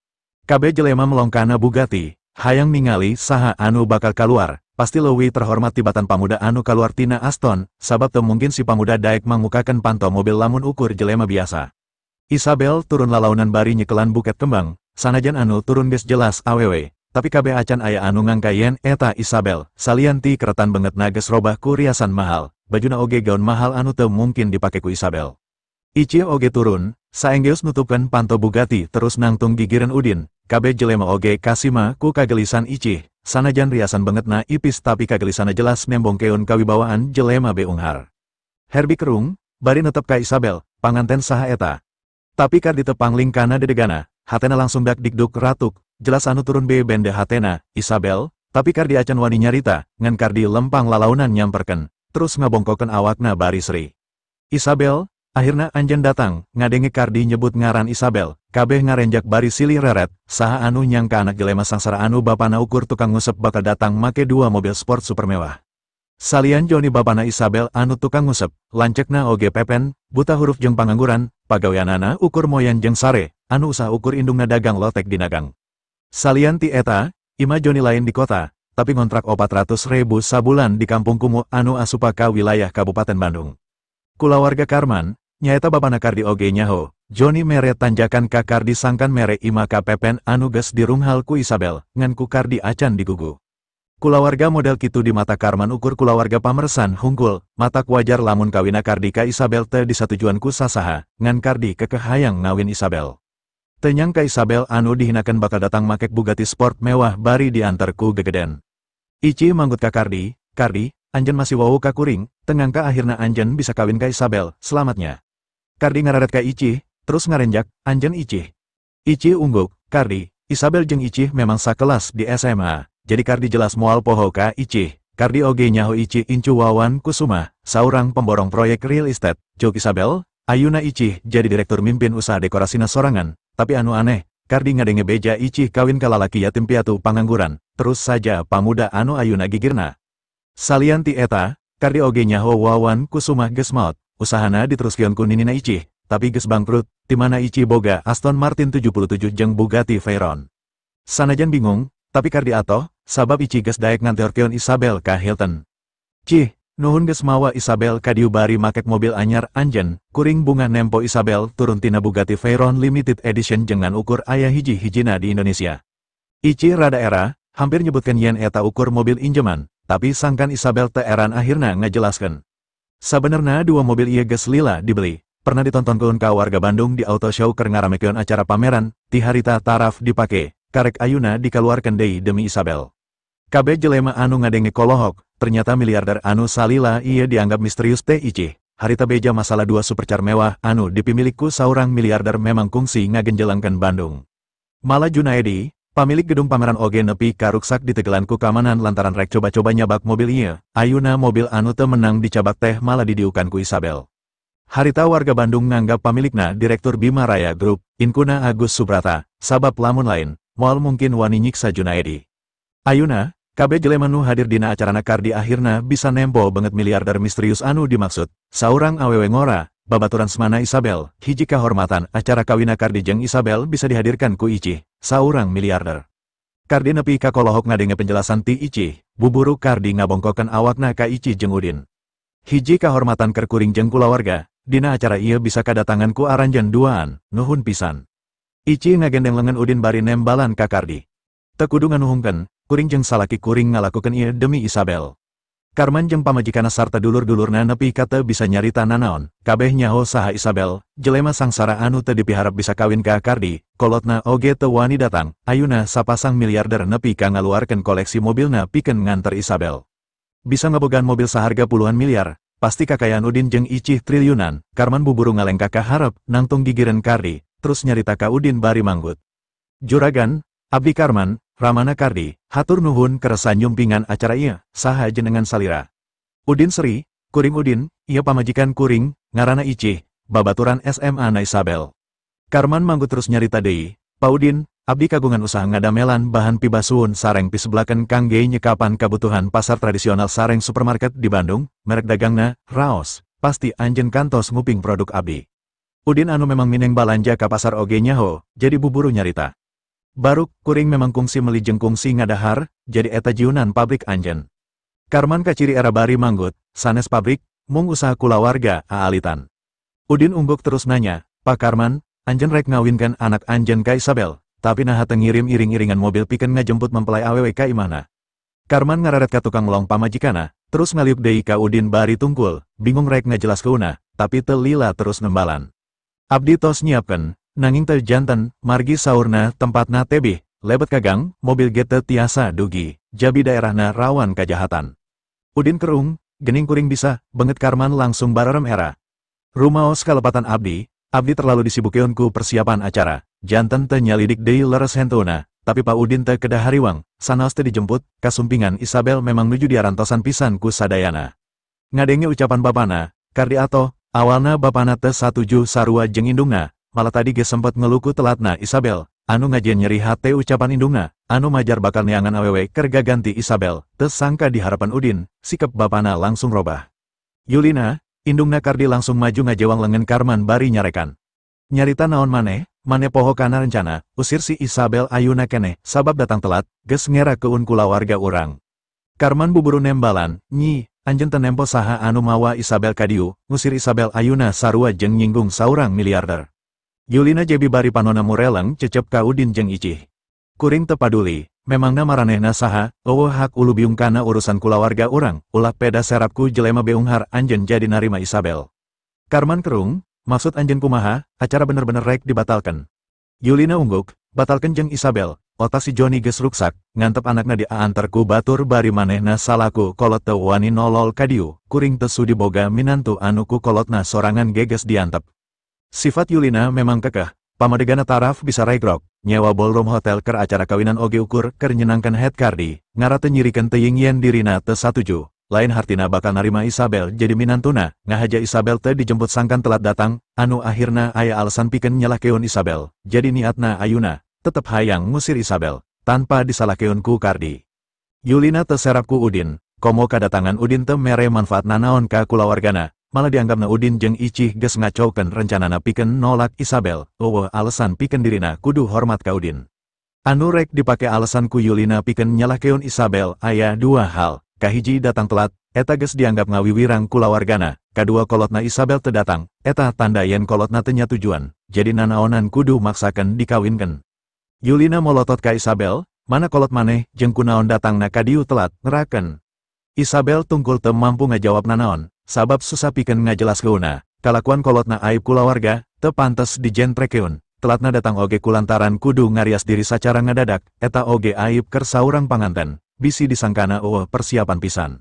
Kabeh jelema melongkana Bugatti, hayang ningali saha anu bakal kaluar, pasti leuwih terhormat tibatan pamuda anu kaluar tina Aston, sabab teu mungkin si pamuda daek mangukakeun panto mobil lamun ukur jelema biasa. Isabel turun lalaunan bari nyekelan buket kembang, sanajan anu turun geus jelas awewe, tapi kabeh acan aya anu ngangka yen eta Isabel, salian ti keretan bengetna geus robah ku riasan mahal, bajuna oge gaun mahal anu teu mungkin dipake ku Isabel. Ici oge turun, saenggeus nutupkeun panto Bugatti terus nangtung gigireun Udin, kabeh jelema oge kasima ku kagelisan Ici, sanajan riasan bengetna ipis tapi kagelisana jelas nembongkeun kawibawaan jelema beunghar. Herbie kerung, bari netep ka Isabel, panganten saha eta. Tapi Kardi teu pangling kana dedegana, hatena langsung dak dikduk ratuk, jelas anu turun be bende hatena, Isabel, tapi Kardi acan wani nyarita, ngan Kardi lempang lalaunan nyamperken, terus ngabongkokeun awakna bari seri. Isabel, akhirna anjen datang, ngadenge Kardi nyebut ngaran Isabel, kabeh ngarenjak bari silih reret, saha anu nyangka anak jelema sangsara anu bapana ukur tukang ngusep bakal datang make dua mobil sport super mewah. Salian Joni bapana Isabel anu tukang ngusep, lancekna oge Pepen, buta huruf jeung pangangguran, pagaweanana ukur moyan jeung sare, anu usaha ukur indungna dagang lotek dinagang. Salian ti eta, ima Joni lain di kota, tapi ngontrak 400.000 sabulan di kampung kumuh anu asupa ka wilayah Kabupaten Bandung. Kulawarga Karman, nyaeta bapana Kardi oge nyaho, Joni mere tanjakan ka Kardi sangkan mere ima ka Pepen anu geus dirunghal ku Isabel, ngan ku Kardi acan digugu. Kulawarga model kitu di mata Karman ukur kulawarga pamersan hungkul, matak wajar lamun kawina Kardi ka Isabel teu disatujuan ku sasaha, ngan Kardi kekeh hayang ngawin Isabel. Teu nyangka Isabel anu dihinakeun bakal datang makek Bugatti sport mewah bari diantar ku gegeden. Ici manggut ka Kardi, Kardi, anjen masih wawuh ka kuring, teu nyangka akhirna anjen bisa kawin ka Isabel, selamatnya. Kardi ngararet ka Ici, terus ngarenjak, anjen Ici. Ici ungguk, Kardi, Isabel jeung Ici memang sakelas di SMA. Jadi Kardi jelas moal poho ka Ici, Kardi oge nyaho Ici incu Wawan Kusuma, saurang pemborong proyek real estate, jok Isabel, ayuna Ici jadi direktur mimpin usaha dekorasina sorangan, tapi anu aneh, Kardi ngadenge beja Ici kawin ka lalaki yatim piatu pangangguran, terus saja pamuda anu ayuna gigirna. Salian ti eta, Kardi oge nyaho Wawan Kusuma geus maot, usahana diteruskeun ku ninina Ici, tapi geus bangkrut, ti mana Ici boga Aston Martin 77 jeung Bugatti Veyron. Sanajan bingung, tapi Kardi atoh, sabab Ici geus daek nganteorkeun Isabel ka Hilton. Cih, nuhun geus mawa Isabel ka dieu bari makek mobil anyar anjen, kuring bunga nempo Isabel turun tina Bugatti Veyron limited edition jengan ukur aya hiji-hijina di Indonesia. Ici rada era, hampir nyebutkeun yen eta ukur mobil injeman, tapi sangkan Isabel teu eran akhirna ngajelaskeun. Sabenerna dua mobil ieu geus lila dibeli, pernah ditontonkeun ka warga Bandung di auto show keur ngaramekeun acara pameran, ti harita taraf dipake, karek ayuna dikaluarkeun deui demi Isabel. Kabeh jelema anu ngadenge kolohok, Ternyata miliarder anu salila ieu dianggap misterius teh Icih. Harita beja masalah dua supercar mewah anu dipimilik ku saurang miliarder memang kungsi ngagenjelengkeun Bandung. Malah Junaedi, pamilik gedung pameran oge nepi karuksak ditegelan ku kamanan lantaran rek coba-coba nyabak mobil ieu. Ayuna mobil anu teu menang dicabak teh malah didiukan ku Isabel. Harita warga Bandung nganggap pamilikna Direktur Bima Raya Group, Inkuna Agus Subrata, sabab lamun lain, moal mungkin wani nyiksa Junaedi. Ayuna, kabeh jelema nu hadir dina acarana Kardi akhirna bisa nempo banget miliarder misterius anu dimaksud, saurang awewe ngora, babaturan semana Isabel, hiji kahormatan acara kawina Kardi jeung Isabel bisa dihadirkan ku Icih, saurang miliarder. Kardi nepi ka kolohok ngadenge penjelasan ti Icih, buburu Kardi ngabongkokeun awakna ka Icih jeung Udin. Hiji kahormatan keur kuring jeung kulawarga, dina acara ieu bisa kadatangan ku aranjeun duaan, nuhun pisan. Icih ngagendeng lengan Udin bari nembalan ka Kardi. Teu kudu nganuhungkeun, kuring jeung salaki kuring ngalakukeun ieu demi Isabel. Karman jeung pamajikanna sarta dulur-dulurna nepi ka teu bisa nyarita nanaon, kabeh nyaho saha Isabel, jelema sangsara anu teu dipiharap bisa kawin ka Kardi, kolotna oge teu wani datang, ayuna sapasang miliarder nepi ka ngaluarkeun koleksi mobilna pikeun nganter Isabel. Bisa ngabogaan mobil saharga puluhan miliar, pasti kakayaan Udin jeung Icih triliunan. Karman buburu ngalengkah ka hareup, nangtung gigireun Kardi, terus nyarita ka Udin bari manggut. Juragan, abdi Karman, ramana Kardi, hatur nuhun kersa nyumpingan acara ieu, saha jenengan salira. Udin seri, kuring Udin, ieu pamajikan kuring, ngaranna Icih, babaturan SMA na Isabel. Karman manggut terus nyarita deui, Pa Udin, abdi kagungan usaha ngadamelan bahan pibasuun sareng piseblaken kangge nyekapan kabutuhan pasar tradisional sareng supermarket di Bandung, merek dagangna, Raos, pasti anjeun kantos nguping produk abdi. Udin anu memang mineng balanja ka pasar oge nyaho, jadi buburu nyarita. Baruk, kuring memang kungsi meli jeung kungsi ngadahar, jadi eta jiunan pabrik anjeun. Karman kaciri era bari manggut, sanes pabrik, mung usaha kulawarga aalitan. Udin ungguk terus nanya, Pak Karman, anjeun rek ngawinkeun anak anjeun ka Isabel, tapi naha teu ngirim iring-iringan mobil pikeun ngajemput mempelai awewe ka imahna. Karman ngararet ka tukang long pamajikana, terus ngaliuk deui ka Udin bari tungkul, bingung rek ngajelaskeunna, tapi teu lila terus nembalan. Abdi tos nyiapkeun, nanging teu janten, margi saurna tempatna tebih, lebet kagang, mobil ge teu tiasa dugi, jabi daerahna rawan kajahatan. Udin kerung, gening kuring bisa, banget Karman langsung bararem era. Rumaos kalepatan abdi, abdi terlalu disibukeun ku persiapan acara, janten teu nyalidik deui leres henteuna, tapi Pak Udin teu kedah hariwang, sanaos teu dijemput, kasumpingan Isabel memang nuju diarantosan pisan ku sadayana. Ngadenge ucapan bapana, Kardi atoh, awalna bapana teu satuju sarua jeung indungna, malah tadi ge sempet ngeluku telatna Isabel, anu ngajieun nyeri hate ucapan indungna, anu majar bakal neangan awewe keur gaganti Isabel, teu sangka di harapan Udin, sikap bapana langsung robah. Yulina, indungna Kardi langsung maju ngajewang lengan Karman bari nyarekan. Nyarita naon maneh, maneh poho kana rencana, usir si Isabel ayuna keneh, sabab datang telat, geus ngerakeun kulawarga urang. Karman buburu nembalan, nyi, anjeun teu nempo saha anu mawa Isabel kadieu, ngusir Isabel ayuna sarua jeung nyinggung saurang miliarder. Yulina jebi bari panona mureleng cecep ka Udin jeung Icih. Kuring teu paduli, memangna maranehna saha, eueuh hak ulu biung kana urusan kulawarga urang, ulah peda serapku jelema beunghar anjeun jadi narima Isabel. Karman kerung, maksud anjeun kumaha, acara bener-bener rek dibatalkan. Yulina ungguk, batalkan jeung Isabel, otak si Joni geus ruksak, ngantep anakna diantar ku batur bari manehna salaku kolot teu wani nolol kadieu, kuring teu sudi boga minantu anu ku kolotna sorangan geges diantep. Sifat Yulina memang kekeh, pamadegana taraf bisa regrok, nyewa ballroom hotel keur acara kawinan oge ukur keur nyenangkeun head Kardi, ngarate nyirikeun teuing yen dirina teu satuju, lain hartina bakal narima Isabel jadi minantuna, ngahaja Isabel teu dijemput sangkan telat datang, anu akhirna aya alasan pikeun nyalahkeun Isabel, jadi niatna ayuna, tetep hayang ngusir Isabel, tanpa disalahkeun ku Kardi. Yulina teu serap ku Udin, komo kadatangan Udin teu mere manfaat nanaon ka kulawargana, malah dianggapna Udin jeung Icih geus ngacaukeun rencanana pikeun nolak Isabel, eueuh alasan pikeun dirina kudu hormat ka Udin. Anu rek dipake alasan ku Yulina pikeun nyalahkeun Isabel aya dua hal, kahiji datang telat, eta geus dianggap ngawiwirang kulawargana, kadua kolotna Isabel teu datang, eta tanda yen kolotna teu nyatujuan, jadi nanaonan kudu maksakeun dikawinkeun. Yulina molotot ka Isabel, mana kolot maneh jeung kunaon datangna ka dieu telat, ngerakeun. Isabel tungkul teu mampu ngajawab nanaon, sabab susah pikeun ngajelaskeunna, kalakuan kolotna aib kulawarga, teu pantes dijentrekeun, telatna datang oge kulantaran kudu ngarias diri sacara ngadadak, eta oge aib keur saurang panganten, bisi disangkana eueuh persiapan pisan.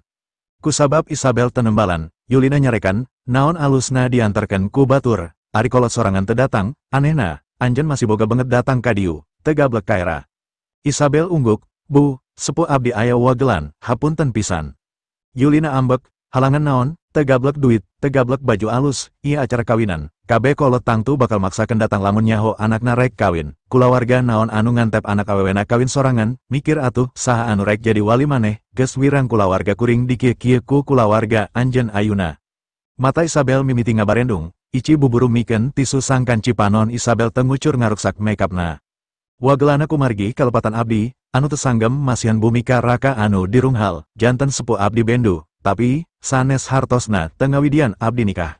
Kusabab Isabel tenembalan, Yulina nyarekan, naon alusna diantarkan ku batur, ari kolot sorangan teu datang, anehna, anjeun masih boga banget datang ka dieu, teu gablek kaera. Isabel ungguk, bu, sepuh abdi aya wagelan, hapunten pisan. Yulina ambek, halangan naon, teu gablek duit, teu gablek baju alus, ieu acara kawinan, kabeh kolot tangtu bakal maksakeun datang lamun nyaho anakna rek kawin, kulawarga naon anu ngantep anak awewena kawin sorangan, mikir atuh, saha anu rek jadi wali maneh, geus wirang kulawarga kuring dikieu-kieu ku kulawarga anjeun ayuna. Mata Isabel mimiti ngabarendung, Ici buburu mikeun tisu sangkan cipanon Isabel tengucur ngaruksak makeupna. Wagelana kumargi kalepatan abdi, anu teu sanggem masihan bumi ka raka anu dirunghal, janten sepuh abdi bendu, tapi, sanes hartosna teu ngawidian abdi nikah.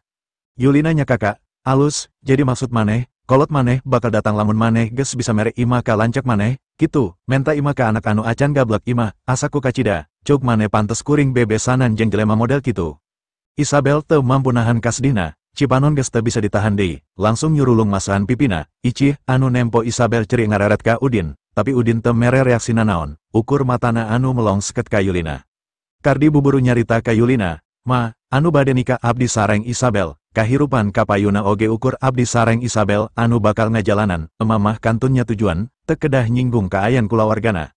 Yulina nyakaka, alus, jadi maksud maneh, kolot maneh bakal datang lamun maneh geus bisa mere imah ka lancek maneh, kitu, menta imah ka anak anu acan gablek imah, asa ku kacida, cuk maneh pantes kuring bebesanan jeung jelema model kitu. Isabel teu mampu nahan kasdina, cipanon geus teu bisa ditahan deui, langsung nyurulung masahan pipina, Icih, anu nempo Isabel ceri ngareret ka Udin, tapi Udin teu mere reaksina naon, ukur matana anu melong seket ka Yulina. Kardi buburu nyarita ka Yulina, ma, anu bade nikah abdi sareng Isabel, kahirupan kapayuna oge ukur abdi sareng Isabel anu bakal ngajalanan, emamah kantunnya tujuan, teu kedah nyinggung kaayan kulawargana.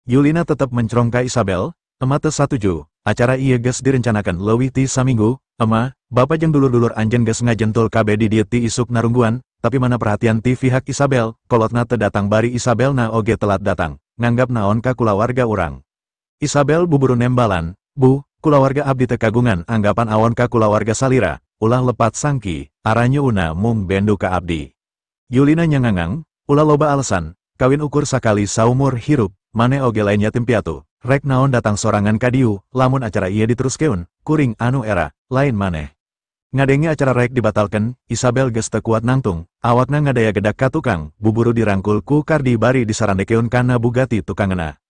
Yulina tetep mencrong ka Isabel, ema teu satuju, acara ieu geus direncanakeun leuwih ti saminggu, ema, bapa jeung dulur-dulur anjeun geus ngajentul kabeh di dieu ti isuk narungguan, tapi mana perhatian ti pihak Isabel, kolotna teu datang bari Isabelna oge telat datang, nganggap naon ka kulawarga urang. Isabel buburu nembalan, bu, kulawarga abdi teu kagungan anggapan awon ka kulawarga salira, ulah lepat sangki, aranyuuna mung bendu ka abdi. Yulina nyangangang, ulah loba alasan, kawin ukur sakali saumur hirup, mane oge lain yatim piatu, rek naon datang sorangan ka dieu, lamun acara ieu diteruskeun, kuring anu era, lain maneh. Ngadenge acara rek dibatalkeun, Isabel geus teu kuat nangtung, awakna ngadaya gedak ka tukang, buburu dirangkul ku Kardi bari disarandekeun kana Bugatti tukangna.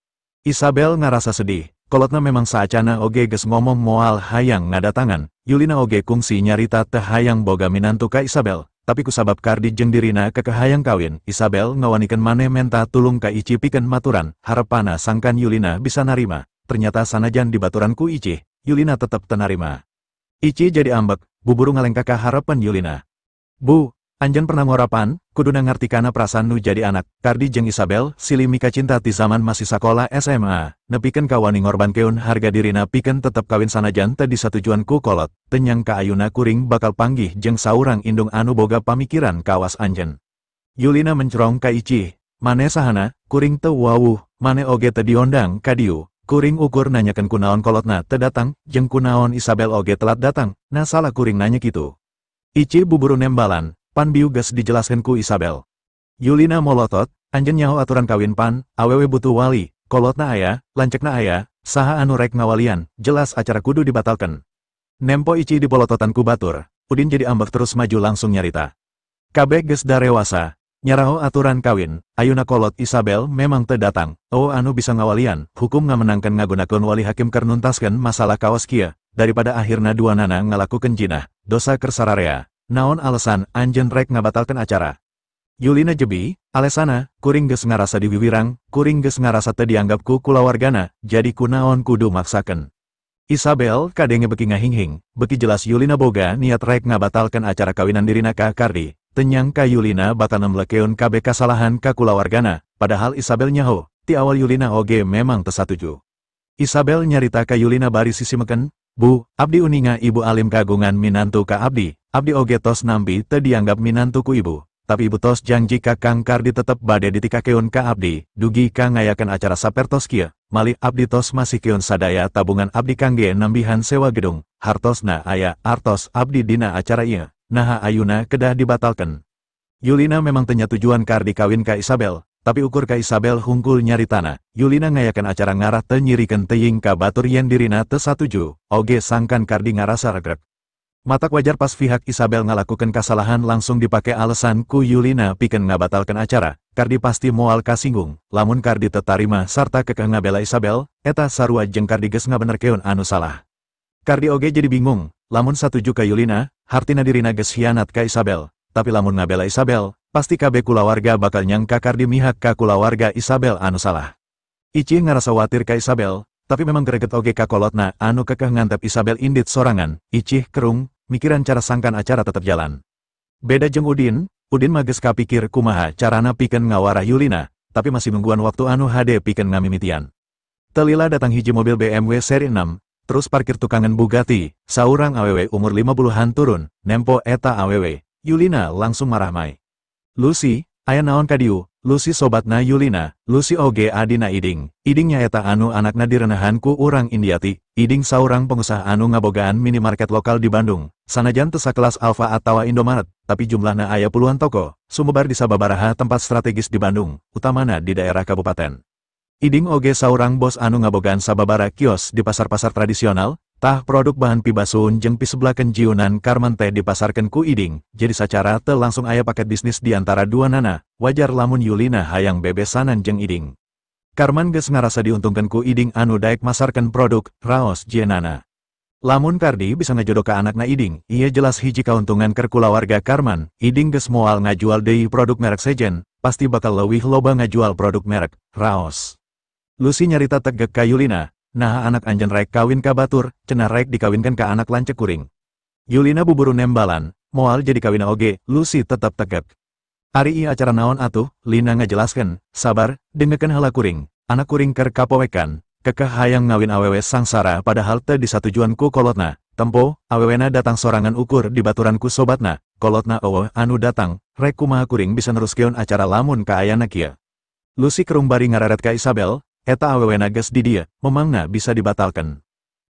Isabel ngarasa sedih, kolotna memang saacana oge geus ngomong moal hayang ngadatangan, Yulina oge kungsi nyarita teu hayang boga minantu ka Isabel, tapi kusabab Kardi jeung dirina kekehayang kawin, Isabel ngawanikeun maneh menta tulung ka Ici pikeun maturan, harepana sangkan Yulina bisa narima, ternyata sanajan dibaturan ku Ici, Yulina tetep teu narima. Ici jadi ambek, buburu ngalengka ka harepan Yulina. Bu, anjeun pernah ngorapan, kuduna ngartikana perasaan nu jadi anak, Kardi jeung Isabel, silih mika cinta ti zaman masih sakola SMA, nepikeun ka wani ngorbankeun harga dirina pikeun tetep kawin sanajan teu disatujuan ku kolot, teu nyangka ayuna kuring bakal panggih jeung saurang indung anu boga pamikiran kawas anjeun. Yulina mencrong ka Ici, mane sahana, kuring teu wawuh, mane oge teu diondang ka dieu, kuring ukur nanyakeun kunaon kolotna teu datang, jeung kunaon Isabel oge telat datang, nah salah kuring nanya kitu. Ici buburu nembalan, pan biu geus dijelaskeun ku Isabel. Yulina molotot, anjeun nyaho aturan kawin pan, awewe butuh wali, kolotna aya, lancekna aya, saha anu rek ngawalian, jelas acara kudu dibatalkeun. Nempo Ici dipolototan ku batur, Udin jadi ambek terus maju langsung nyarita. Kabeh geus darewasa, nyaraho aturan kawin, ayuna kolot Isabel memang teu datang, oh anu bisa ngawalian, hukum ngamenangkeun ngagunakeun wali hakim keur nuntaskeun masalah kawas kieu, daripada akhirna duanana ngalakukeun jinah, dosa keur sararea. Naon alasan anjeun rek ngabatalkeun acara? Yulina jebi, alesana, kuring geus ngarasa diwiwirang, kuring geus ngarasa teu dianggap ku kulawargana, jadi kunaon kudu maksakeun. Isabel kadenge beki ngahinghing, beki jelas Yulina boga niat rek ngabatalkeun acara kawinan dirina ka Kardi, teu nyangka Yulina bakal nemlekeun kabeh kasalahan ka kulawargana, padahal Isabel nyaho, ti awal Yulina oge memang teu satuju. Isabel nyarita ka Yulina bari sisimeken, bu, abdi uninga ibu alim kagungan minantu ka abdi, abdi oge tos nampi teu dianggap minantu ku ibu, tapi ibu tos janji ka Kang Kardi tetep bade ditikakeun ka abdi, dugi ka ngayakeun acara sapertos kieu, malih abdi tos masihkeun sadaya tabungan abdi kangge nambihan sewa gedung, hartosna aya artos abdi dina acara ieu, naha ayuna kedah dibatalkeun. Yulina memang teu nyatujuan Kardi kawin ka Isabel, tapi ukur ka Isabel hungkul nyaritana, Yulina ngayakeun acara ngarah teu nyirikeun teuing ka batur yen dirina teu satuju, oge sangkan Kardi ngarasa regrek. Matak wajar pas pihak Isabel ngalakukeun kasalahan langsung dipake alasan ku Yulina pikeun ngabatalkeun acara, Kardi pasti moal kasinggung, lamun Kardi teu tarima sarta kekeh ngabela Isabel, eta sarua jeung Kardi geus ngabenerkeun anu salah. Kardi oge jadi bingung, lamun satuju ka Yulina, hartina dirina geus hianat ka Isabel, tapi lamun ngabela Isabel, pasti kabeh kulawarga bakal nyangka Kardi mihak ka kulawarga Isabel anu salah. Ici ngarasa watir ka Isabel, tapi memang greget oge ka kolotna anu kekeh ngantep Isabel indit sorangan, Icih kerung, mikiran cara sangkan acara tetep jalan. Beda jeung Udin, Udin mah geus kapikir kumaha carana pikeun ngawarah Yulina, tapi masih nungguan waktu anu hade pikeun ngamimitian. Telila datang hiji mobil BMW seri 6, terus parkir tukangan Bugatti, saurang awewe umur 50-an turun, nempo eta awewe, Yulina langsung marah mai. Lucy, aya naon kadiu, Lucy sobatna Yulina, Lucy oge adina Iding, Iding nyaeta anu anakna direnahan ku urang Indiati, Iding saurang pengusaha anu ngabogaan minimarket lokal di Bandung, sanajan teu sakelas Alfa atawa Indomaret, tapi jumlahna aya puluhan toko, sumebar di sababaraha tempat strategis di Bandung, utamana di daerah kabupaten. Iding oge saurang bos anu ngabogaan sababara kios di pasar-pasar tradisional, tah produk bahan pibasuun jeung piseblakeun jiunan Karman teh dipasarkeun ku Iding, jadi sacara teu langsung aya paket bisnis di antara dua nana, wajar lamun Yulina hayang bebesanan jeung Iding. Karman geus ngarasa diuntungkeun ku Iding anu daek masarkeun produk, raos jienana. Lamun Kardi bisa ngajodoh ka anakna Iding, ieu jelas hiji kauntungan keur kulawarga Karman, Iding geus moal ngajual deui produk merek sejen, pasti bakal leuwih loba ngajual produk merek, raos. Lucy nyarita tegek ka Yulina, nah anak anjen rek kawin ka batur, cenah rek dikawinkan ka anak lancek kuring. Yulina buburu nembalan, moal jadi kawina oge, Lucy tetap tegek. Ari ieu acara naon atuh, Lina ngajelaskeun, sabar, dengekeun heula kuring, anak kuring keur kapowekan, kekeh hayang ngawin awewe sangsara padahal teu disatujuan ku kolotna, tempo, awewena datang sorangan ukur di baturan ku sobatna, kolotna eueuh anu datang, rek kumaha kuring bisa neruskeun acara lamun kaayana kieu. Lucy kerung bari ngararet ka Isabel, eta awewena geus di dieu, memangna bisa dibatalkan.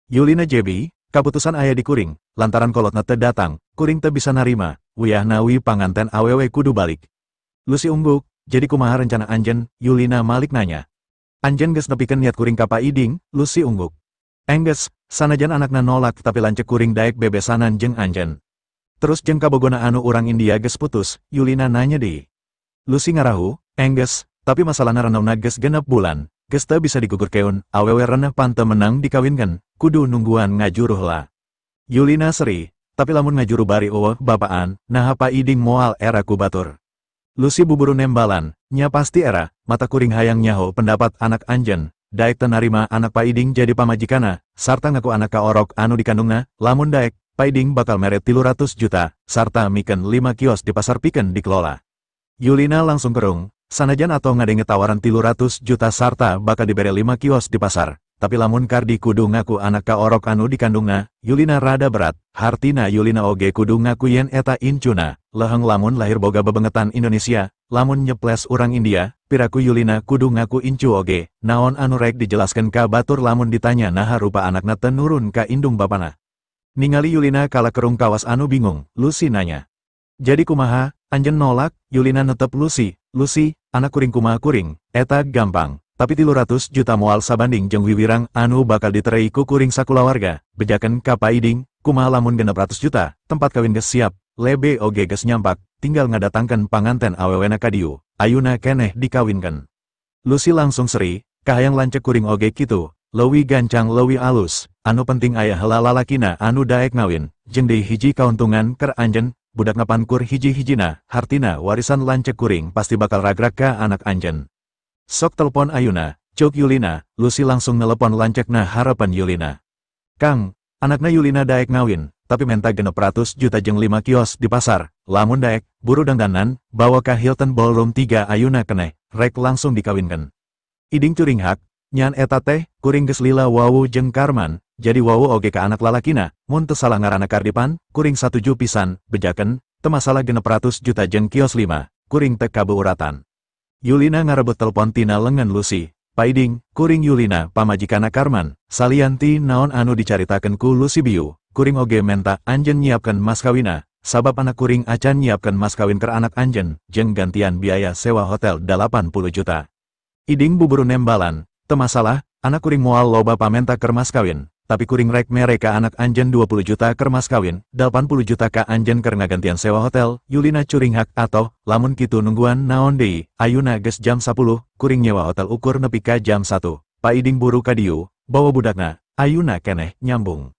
Yulina jebi, kaputusan aya di kuring, lantaran kolotna teu datang, kuring teu bisa narima, wiyahna wi panganten awewe kudu balik. Lucy ungguk, jadi kumaha rencana anjen, Yulina malik nanya. Anjen geus nepikeun niat kuring ka Pa Iding, Lucy ungguk. Enggeus, sanajan anakna nolak tapi lancek kuring daek bebesanan jeung anjen. Terus jeung kabogona anu urang India geus putus, Yulina nanya deui. Lucy ngarahu, enggeus, tapi masalahna renauna geus 6 bulan. Geus teu bisa digugurkeun, awewe reneh pan teu menang dikawinkeun, kudu nungguan ngajuruh lah. Yulina seri, tapi lamun ngajuru bari eueuh bapaan, naha Pa Iding moal era ku batur. Lucy buburu nembalan, nya pasti era, mata kuring hayang nyaho pendapat anak anjen, daek teu narima anak Pa Iding jadi pamajikana, sarta ngaku anak kaorok anu dikandungna, lamun daek, Pa Iding bakal mere 300 juta, sarta mikeun 5 kios di pasar pikeun dikelola. Yulina langsung kerung. Sanajan atau ngadenge tawaran 300 juta sarta bakal dibere 5 kios di pasar, tapi lamun Kardi kudu ngaku anak kaorok anu dikandungna, Yulina rada berat, hartina Yulina oge kudu ngaku yen eta incuna, leheng lamun lahir boga bebengetan Indonesia, lamun nyeples urang India, piraku Yulina kudu ngaku incu oge, naon anu rek dijelaskan ka batur lamun ditanya naha rupa anakna tenurun ka indung bapana. Ningali Yulina kala kerung kawas anu bingung, Lucy nanya. Jadi kumaha, anjen nolak, Yulina netep Lucy, Lucy, anak kuring kumaha kuring, eta gampang, tapi 300 juta moal sabanding jeung wiwirang anu bakal diterei ku kuring sakulawarga, bejakeun ka Pa Iding, kumaha lamun 600 juta, tempat kawin geus siap, lebe oge geus nyampak, tinggal ngadatangkeun panganten awewena ka dieu, ayuna keneh dikawinkeun. Lucy langsung seri, kahayang lancek kuring oge kitu, leuwih gancang leuwih alus, anu penting aya heula lalakina anu daek ngawin, jeung deui hiji kauntungan keur anjen, budakna pankur hiji-hijina, hartina warisan lancek kuring pasti bakal ragrak ka anak anjen. Sok telepon ayuna, cuk Yulina, Lucy langsung nelepon lancekna harapan Yulina. Kang, anakna Yulina daek ngawin, tapi menta 600 juta jeung 5 kios di pasar, lamun daek, buru dangdanan, bawa ka Hilton Ballroom 3 ayuna keneh, rek langsung dikawinkan. Iding curinghak, nyan eta teh, kuring geus lila wawu jeung Karman, jadi wawu oge ka anak lalakina, mun teu salah ngaranna Kardipan, kuring satuju pisan, bejakeun, teu masalah 600 juta jeung kios 5, kuring teu kabeuratan. Yulina ngarebut telepon tina lengan Lucy, Pa Iding, kuring Yulina pamajikana Karman, salianti naon anu dicaritakeun ku Lucy biu, kuring oge menta anjen nyiapkeun mas kawina, sabab anak kuring acan nyiapkeun mas kawin keur anak anjen, jeung gantian biaya sewa hotel 80 juta. Iding buburu nembalan, teu masalah, anak kuring moal loba pamenta keur mas kawin. Tapi kuring rek mere ka anak anjen 20 juta keur mas kawin, 80 juta ka anjen keur ngagantian sewa hotel, Yulina curinghak atau, lamun kitu nungguan naon deui, ayuna geus jam 10, kuring nyewa hotel ukur nepi ka jam 1, Pa Iding buru ka dieu, bawa budakna, ayuna keneh, nyambung.